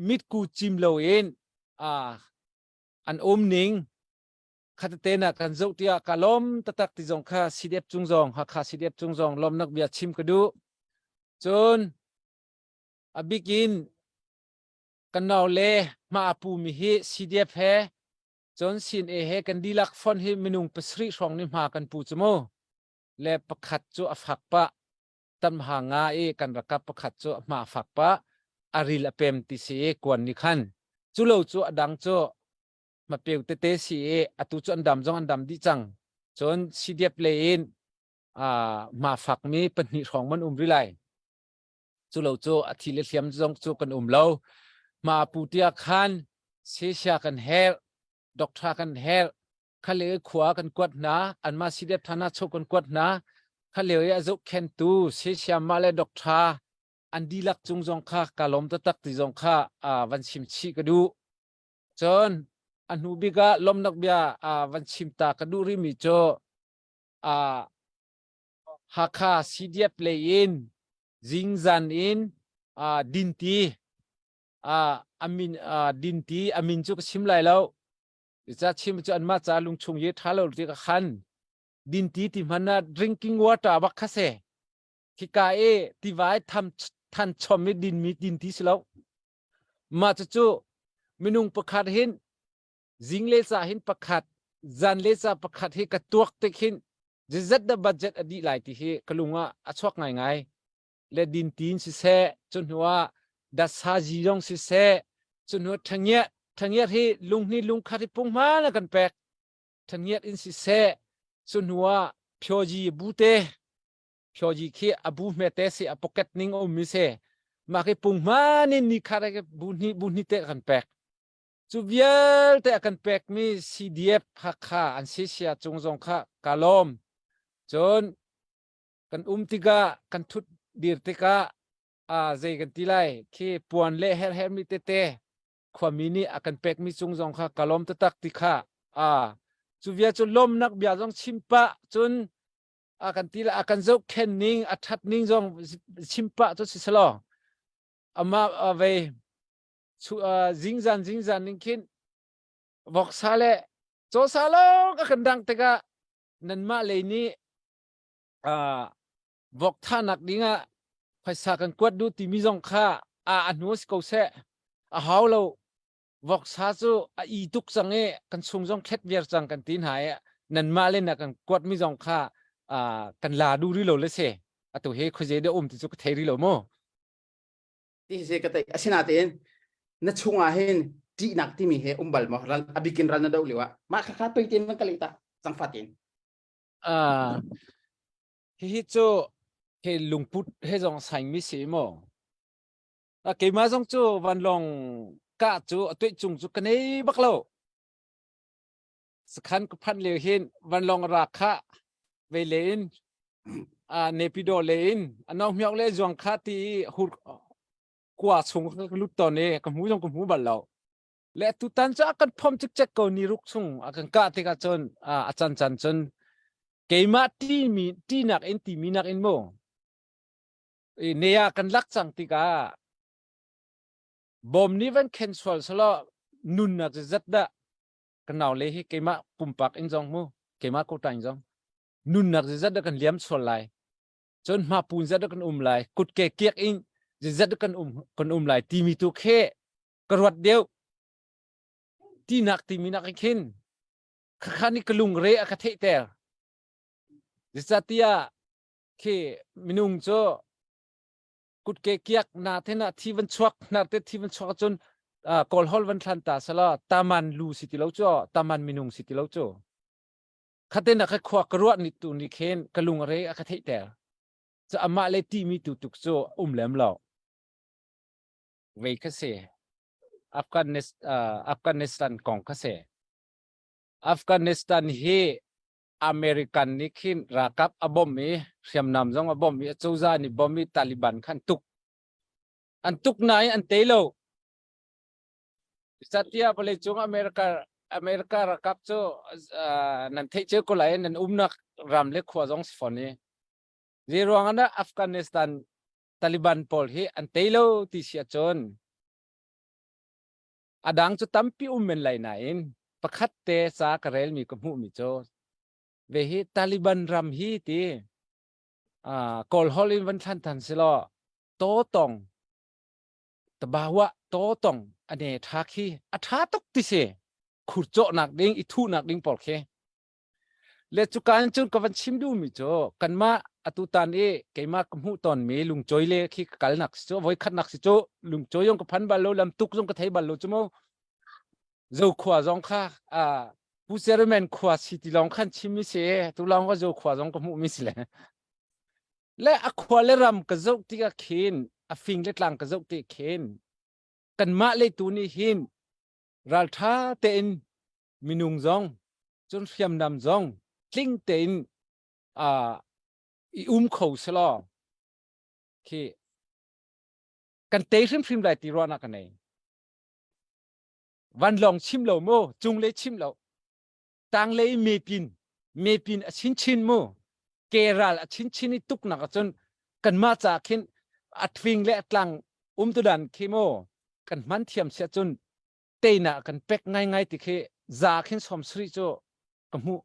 mitku cim lo in an um ning, khatete na kan zoh tiah ka lawm taktak ti zong kha CDF cung zong Hakha CDF cung zong lawmnak bia chim ka duh. Cun a bik in kan nau le hma a pu mi hi CDF he cun CNA he kan dihlak fon hi minung pasarih hrawng nih hma kan pu cu mu. Le pakhat cu a fak pah tamha nga i kan rakap pakhat cu hma a fak pah a ril a pem ti si i kuan ni khan cu lo cu a dang cu hmapeu tete si i atu cu an dam zong an dam dih cang. Cun CDF lei in hma fakmi pahnih hrawng man um rih lai. Cu lo cu a thi le hliam zong cu kan um lo. Hma pu tia khan sesia kan herh, doctor kan herh, khale khua kan kuat hna, anmah CDF thana chok kan kuat hna, khale i a zohkhentu sesia mah le doctor an dihlak cung zong kha ka lawm taktak ti zong kha van chim chih ka duh. Cun a hnu bik ah lawmnak bia van chim ta ka duh rihmi cu Hakha CDF lei in zingzan in dinti amin dinti amin cu ka chim lai lo. Ca chim cu anmah ca lungchung ye ṭha lo ti ka khan dinti ti hman ah drinking water bak kha se. Khika i tivai tham than chom i dinmi dinti si lo. Mah cucu minung pakhat hin zingle ca hin pakhat, zanle ca pakhat hi ka tuak tik hin zizat dah budget a dih lai ti hi ka lung ah a chuak ngaingai. Le dintin siseh, cu hnu ah datsazi zong siseh, cu hnu ah ṭhangiah, ṭhangiah hi lunghni lungkhat hi punghman a kan pek. Ṭhangiah in siseh, cu hnu ah phyoji bute, Phyoji khi a bu hmete si a pocket ning a ummi si. Mah khi punghman in ni khat bu hnih bu hnih te kan pek. Cu vialte a kan pekmi CDF Hakha an si sia cung zong kha ka lawm. Cun kan um tikah kan thut dir tikah a zei kan ti lai khi puan le herhermi tete khuami nih a kan pekmi cung zong kha ka lawm taktak ti kha a cu via cu lawmnak bia zong chim pah cun a kan ti le a kan zohkhen ning a that ning zong chim pah cu si selaw amah vei zingzan zingzan ning khin voksa le cawsa lawng a kan dang tikah nanmah lei nih vok thahnak dingah phaisa kan kuat duh timi zong kha a a hnu si ko seh a hau lo Voksa cu a i tuk cang i kan chung zong thlet viar cang kan ti hna i nanmah le na kan kuatmi zong kha kan la duh rih lo le si. Atu hi khuaze dah um ti cu ka thei rih lo mu. Ti si ka theih. Asinain. Na chungah hin ṭihnak timi he um bal maw? Ral a bikin ral na doh lio ah mah khakha toi tein van ka leh ta cangfa tein. Ah, hihi cu he lungput he zong saing mi si maw? A keimah zong cu vanlawng kah cu a tuih cung cu ka nei bak lo. Sakhan ka phanh lio hin vanlawng ra kha ve le in a Nepido le in a nong hmiok le zuang kha ti hur kua chung ka lut ton i ka hmu zong ka hmu bal lo. Le tutan cu a kan phom cikcek ko ni ruk chung a kan kah tikah cun a can can cun keimah timi tinak in timi nak in mu i nea kan lak cang tikah bom nih van khen sual selaw nunnak zat dah ka nau le hi keimah pumpak in zong mu keimah ko in zong nunnak zat dah kan liam sual lai cun hmapun zat dah kan um lai kutke kiak in zat dah kan um kan um lai timi tu khe ka ruat deuh tinak timi nak khin khakha ni ka lungre a ka theihter zeicahtiah khi minung cu kutke kiak na te na thi van chuak na te thi van chuak cun kawl hol van thlan ta sala taman lu si ti lo chu taman minung si ti lo chu khate na kha khua ka ruat ni tu ni khen ka lung re a ka theihter chu amah le ti mi tu tuk chu um lem lo vei kha se Afghanistan Afghanistan kong kha se Afghanistan hi American nih khin ralkap a bawmh i hriamnam zong a bawmh i acozah nih bawmh i Taliban kha an tuk. An tuk nain an tei lo. Zeicahtiah vawleicung America America ralkap cu uh, nan theih cio ko lai nan umnak ram le khua zong si fawn i zei ruang ah dah Afghanistan Taliban pawl hi an tei lo ti si ahcun A dang cu tampi um men lai nain pakhat te ca ka relmi ka hmuhmi cu ve hi Taliban ram hi ti uh, Kawl holh in van thlan than silaw to tong tabawa to tong ane tha khi a tha tuk ti si khur cawhnak ding i thuhnak ding pawl khi Le cuka in cun ka van chim duhmi cu kanmah atutan i keimah ka hmuh tawnmi lungcawi le khi ka kalnak si cu voi khatnak si cu lungcawi zong ka phan bal lo lam tuk zong ka thei bal lo cu mu Zokhua zong kha Pu Chairman khua si ti lawng khan chim mi si tu lawng ka Zokhua zong ka hmuh mi si le le a khua le ram ka zoh tikah khin a fing le tlang ka zoh ti khin kanmah le tu nih hin ralṭha tein minung zong cun hriamnam zong tling tein uh, i um kho selaw khi kan tei hrimhrim lai ti ruahnak ka nei vanlawng chim lo mu cunglei chim lo tanglei mepin mepin a chinchin mu ke ral a chinchin i tuknak ahcun kanmah ca khin a thing le a tlang um tu dan khi mu kan hman thiam sia cun teinak kan pek ngaingai ti khi za khin som sri cu ka hmuh.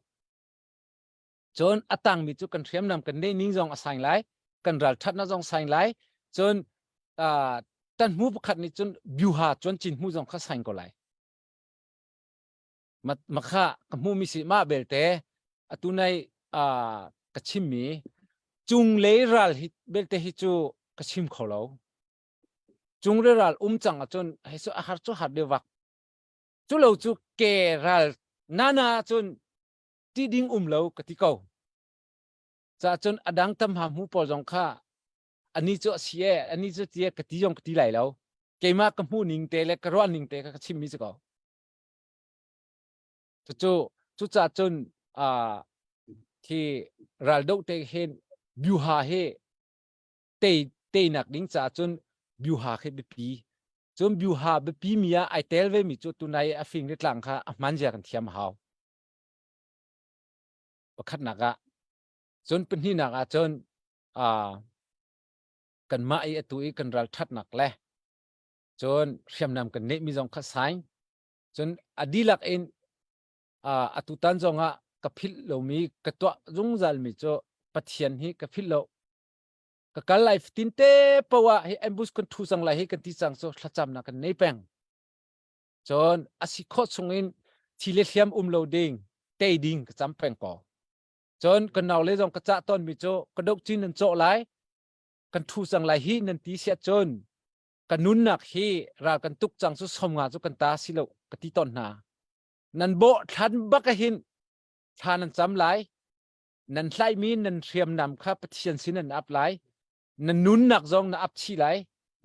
Cun a tangmi cu kan hriamnam kan neih ning zong a saing lai, kan ralṭhatnak zong saing lai. Cun tan hmu pakhat nih cun byuha cuan cin hmu zong kha saing ko lai. Makha ka hmu mi si ma belte atu nai ka chimmi cunglei ral hi belte hi cu ka chim kho lo. Cungri ral um cang ahcun hei cu a har cu har deuh vak. Cu lo cu ke ral nana cun ti ding um lo ka ti ko. Ca cun a dang tam ha hmu pawl zong kha ani cu a si e ani cu ti ka ti zong ka ti lai lo. Keimah ka hmuh ning te le ka ruah ning te kha ka chim mi si ko. Cucu cucaah cun uh, khi ral doh te hin byuha hi tei teinak ding caah cun byuha khi biapi cun byuha biapi mi ah ai tel ve mi cu tunai a fing le tlang kha a hman zia kan thiam a hau pakhatnak ah cun pahnihnak ah cun kanmah i atu i kan ral thatnak le cun hriamnam kan neih mi zong kha saing cun a dihlak in atutan zong ah ka philh lomi ka tuah zungzal mi cu Pathian hi ka philh lo ka kal lai fatin te poah hi ambush kan thu cang lai hi kan ti cang cu thlacamnak kan nei peng cun a si khawh chungin thi le hliam um lo ding tei ding ka cam peng ko cun kan nau le zong ka cah tawn mi cu ka dok cin nan cawh lai kan thu cang lai hi nan ti siah cun Ka nunnak hi ral kan tuk cang cu 50 cu kan ta si lo ka ti tawn hna. Nan bawh thlan bak hin thla nan cam lai. Nan tlaihmi nan hriamnam kha Pathian sin nan ap lai. Na nunnak zong na ap chih lai.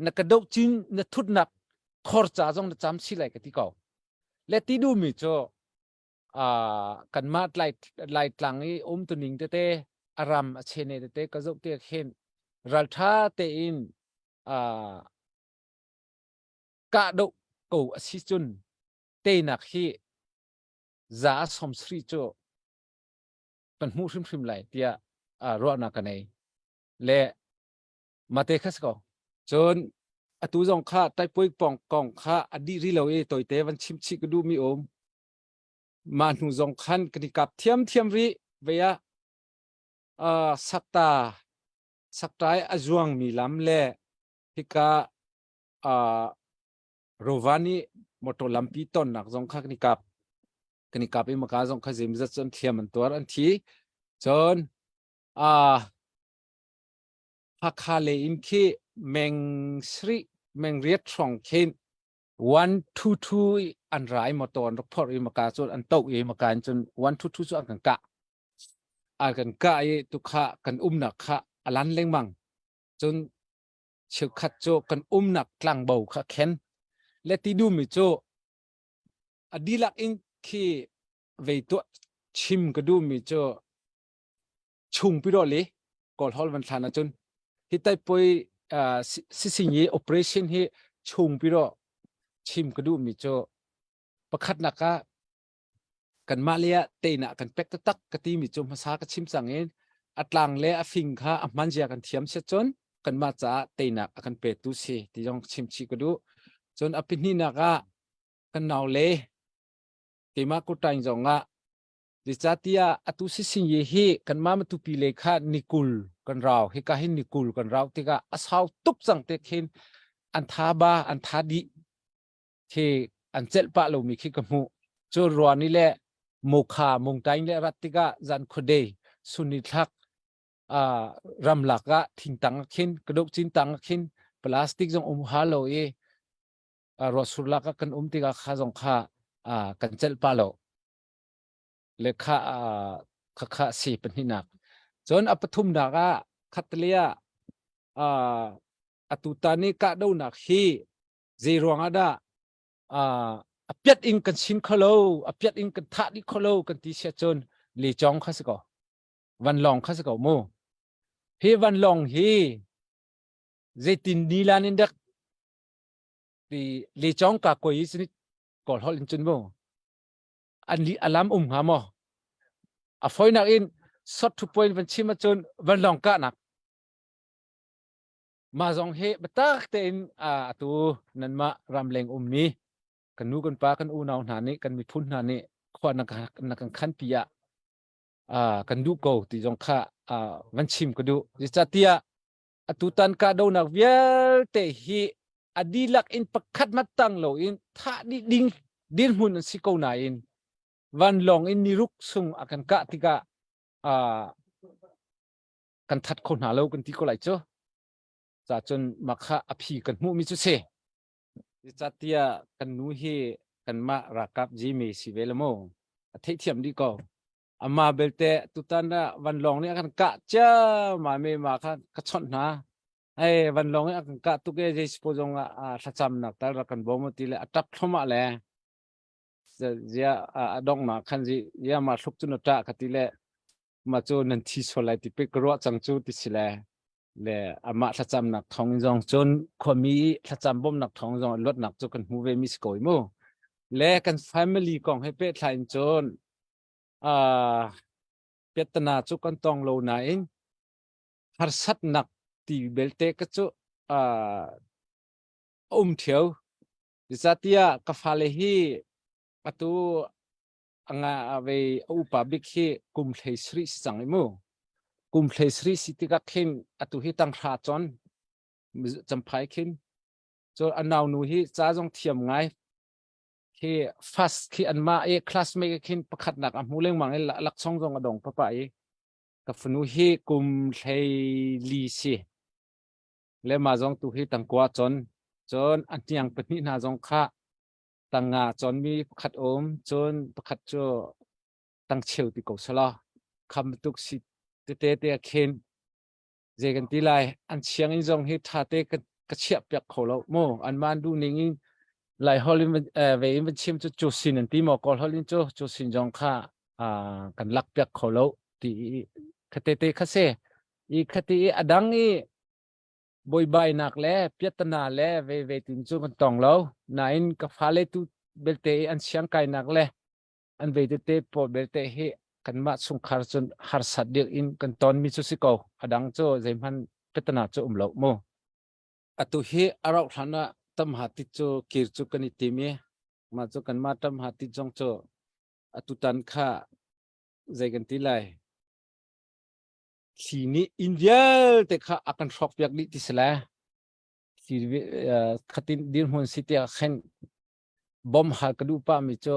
Na ka doh cin na thutnak khor ca zong na cam chih lai ka ti ko. Le ti duhmi cu kanmah Laitlang i umtuning tete a ram a chene tete ka zoh te khin ralṭha tein kahdoh ko a si cun teinak hi za 70 cu kan hmuh hrimhrim lai tiah ruahnak ka nei. Le mate kha si ko. Cun atu zong kha taipui pong kong kha a dih rih lo i toite van chim chih ka duhmi um. Mah hnu zong khan kan i kap thiamthiam rih vei ah sakta saktai a zuangmi lam le hika Rovani motor lampi tonnak zong kha kan i kap. Kan i kap i maka zong kha zeimazat cu an thiam an tuar an thi. Cun Hakha lei in khi meng sri meng riat hrawng khin 122 an ra i motor an rak phorh i maka cun an toh i maka in cun 122 cu an kan kah. An kan kah i tukha kan umnak kha a lan lengmang. Cun cheukhat cu kan umnak tlangbo kha khen. Le ti duhmi cu a dihlak in khi vei tuah chim ka duhmi cu chung pi rawh li kawl hol van thlan ahcun hi taipui sising i operation hi chung pi rawh chim ka duhmi cu pakhatnak ah kanmah le ah teinak kan pek taktak ka timi cu hmasa ka chim cang in a tlang le a fing kha a hman zia kan thiam siat cun kanmah caah teinak a kan petu si ti zong chim chih ka duh. Cun a pahnihnak ah kan nau le keimah kutain zong ah Zeicahtiah atu sisinyi hi kanmah Matupi lei kha nikul kan rau. Hika hin nikul kan rau tikah a sau tuk cang te khin an tha ba an tha dih khi an celh pah lomi khi ka hmuh. Cu ruani le mukha mungtaing le rat tikah zan khuadei sunni thlak ramlak ah thingtang ah khin kaduk cin tang ah khin plastic zong um ha lo i ruahsur lak ah kan um tikah kha zong kha kan celh pah lo. Le kha khakha si pahnihnak. Cun a pathumnak ah khattali ah atu tan i kahdohnak hi zei ruang ah dah a piat in kan chin kho lo, a piat in kan thah dih kho lo kan ti sia cun lechong kha si ko, vanlawng kha si ko mu. Hi vanlawng hi zeitin nilan in dak ti lechong ka koi i kawl holh in cun mu. An li alam um hnga maw? A foinak in short to point van chim ahcun vanlawng kahnak mah zong hi biatak tein atu nanmah ramleng ummi kan nu kan pa kan unau hna nih kan miphun hna nih khua na kan khanpi ah kan duh ko ti zong kha van chim ka duh. Zeicahtiah atutan kahdohnak vialte hi a dihlak in pakhat hmanh tang loin thah dih ding dirhmun an si ko nain vanlawng in niruk chung a kan kah tikah kan that kho hna lo kan ti ko lai cu. Ca cun mah kha a phi kan hmuhmi cu si. Zeicahtiah kan nu hi kanmah ralkap jimi si ve le mu. A theihthiam dih ko. Amah belte tutan ah vanlawng nih a kan kah ciammam i mah kha ka chawnh hna. Ei vanlawng nih a kan kah tuk i zeisipo zong ah thlacamnak tal rak kan bawm u ti le a ṭap thluahmah le zia a donghnak khan zi ya mah thluk cu na ṭah ka ti le mah cu nan thi sual lai ti pei ka ruah cang cu ti si le le amah thlacamnak thawng in zong cun khuami thlacam bawmnak thawng zong luatnak cu kan hmu ve mi si ko i mu. Le kan family kong he pehtlai in cun piattana cu kan tong lo nain harsatnak ti belte ka cu a um ṭheo. Zeicahtiah ka fale hi atu anga vei a upa bik hi kum 17 si cang i mu. Kum 17 si tikah khin atu hi tanghra con Champhai khin. Cun a naunu hi ca zong thiam ngai. Khi first khi anmah i classmate khin pakhatnak a hmu lengmang i laksawng zong a dong papa i ka fanu hi kum 14 si. Le mah zong tu hi tangkua con. Cun a hniang pahnih hna zong kha tanga cawnmi pakhat um, cun pakhat cu tangcheu ti ko selaw kham bantuk si tete te ah khin zei kan ti lai, an sianginn zong hi ṭha te ka chiah piak kho lo mu. Anmah an duh ning in Lai holh in ve in van chim cu cu sin an ti maw, Kawl holh in cu cu sin zong kha kan lak piak kho lo ti kha te te kha si i khati i a dang i buaibainak le piahtana le ve ve tin cu kan tong lo. Nain ka fale tu belte i an siang kainak le an ve tete pawl belte hi kanmah chungkhar cun harsat deuh in kan tonmi cu si ko. A dang cu zeihmanh piahtana cu um lo mu. Atu hi a rauh hlan ah tamha tit cu kir cu kan i tim i mah cu kanmah tamha tit zong cu atutan kha zei kan ti lai, thli nih inn vialte kha a kan hrawk piak dih ti si le thli khatin dirhmun si tiah khin bom hal ka duh pah mi cu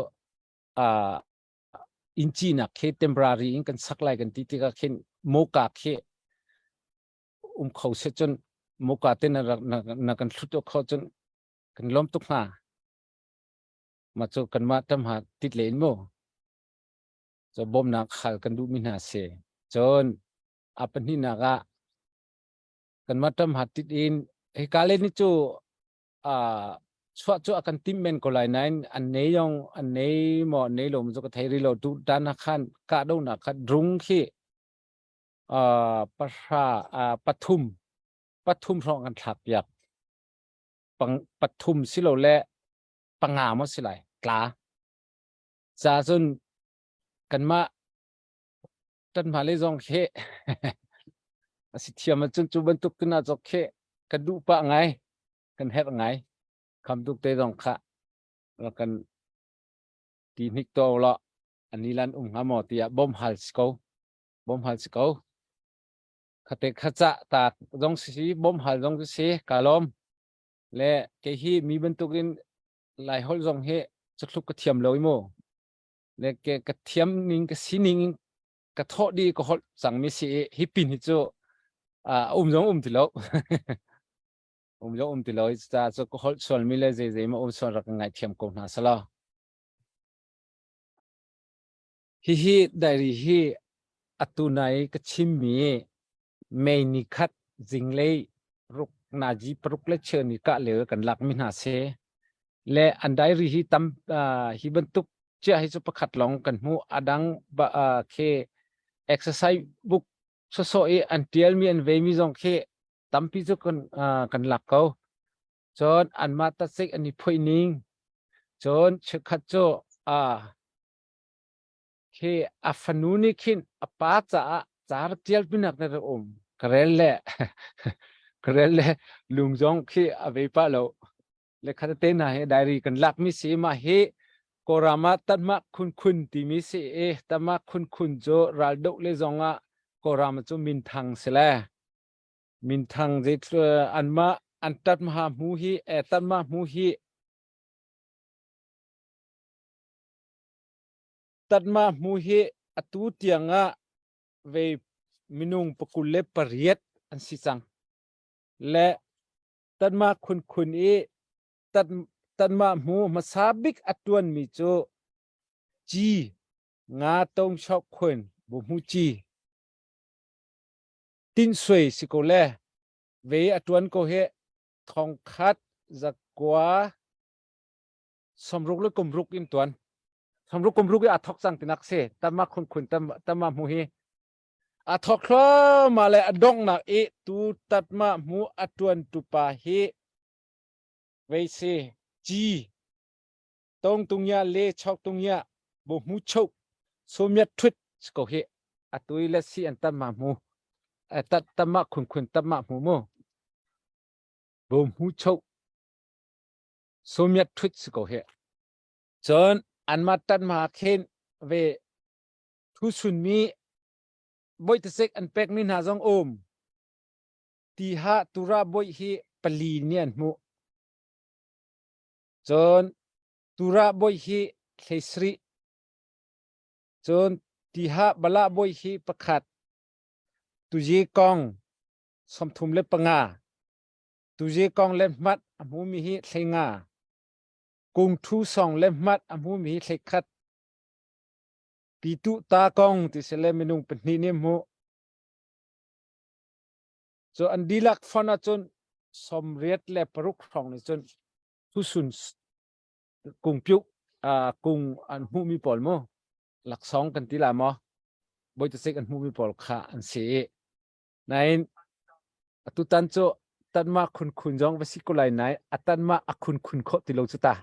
inn cinak khi temporary in kan sak lai kan ti tikah khin moka khi um kho se cun moka te na na kan thlut kho cun kan lawm tuk hnga. Ma cu kanmah tam ha tit le in mu cu bawmnak hal kan duhmi hna si. Cun a pahnihnak ah kanmah ṭam hat tit in hika le ni cu chuah cu a kan timh men ko lai, nain an nei yong an nei maw nei lo cu ka thei rih lo. Tu dan khan kahdohnak kha drung khi pahra pathum pathum hrawng kan thlak piak, pathum silo le panga maw si lai tla ca cun kanmah ṭanhma le zong khi a si thiam ahcun cu bantuk tuna cawk khi kan duh pah ngai, kan herh ngai. Kham tuk te zong kha rak kan ti hnik to lo ani lan um hnga maw tiah bom hal si ko, bom hal si ko. Khate khacha ta zong si, bom hal zong si ka lawm le kei hi mi bantukin Lai holh zong hi cuthluk ka thiam lo i mu le ke ka thiam ning ka sining in ka thawh di ka holh cangmi si i hi pin hi cu um zong um ti lo, um zong um ti lo. Ca cu ka holh sualmi le zei zei ma um sual rak ngai thiam ko hna sala. Hihi diary hi atu nai ka chimmi May ni khat zinglei ruk nazi paruk le cheu ni kah le kan lak mi hna se le an diary hi tam hi bantuk chia hi cu pakhat lawng kan hmu. Adang ba khe exercise book so so i an tial mi an ve mi zong khi tampi cu kan kan lak ko. Cun anmah tatsik an i phoih ning, cun chikkhat cu a khi a fanu nih khin a pa caah ca rak ṭial pinak na rak um. Ka rel le ka rel le lung zong khi a vei pah lo le khat te hna hi diary kan lakmi si. Mah hi Kawlram ah Tatmah Khun Khun timi si i Tatmah Khun Khun cu raldoh le zong ah Kawlram cu minthang si le minthang zei anmah an tatmaha hmu hi tatmah hmu hi Tatmah hmu hi atu tiang ah vei minung 28 an si cang. Le tatmah khunkhun i tat, tatmah hmu hmasa bik a tuanmi cu Ci Nga Tong Shok Khun bu hmu Ci Tin Sui si ko le vei a tuan ko hi thongkhat zakua 60 le kum ruk in tuan, 60 kum ruk i aa thok cang tinak si. Tama khun khun tama hmu hi a thok thluahmah le a donghnak i tu tatma hmu a tuan tu pa hi vei si Ci tong tung ya le chok tung ya bo hmu chok somiat thut ko hi atui le si an tama hmu tat tama khun khun tama hmu mu bo hmu chok Somiat ṭhut si ko hih. Cun anmah ṭanhma khin ve thu sunmi bawi tasik an pekmi hna zong um. Tiha Tura bawi hi pali nih an hmuh. Cun Tura bawi hi 17. Cun Tiha Bala bawi hi pakhat. Tuye kong 35. Tuzi kong le hmat a hmumi hi 15. Kung Thu Song le hmat a hmumi hi 11. Pitu ta kong ti si le minung pahnih nih hmuh. Cu an dihlak fon ahcun 86 hrawng nih cun thusun kung piuh kung an hmuhmi pawl mu laksawng kan ti la maw bawitasik an hmuhmi pawl kha an si i nain atutan cu tanmah khunkhun zong va si ko lai nain a tanmah a khunkhun khawh ti lo cu ta.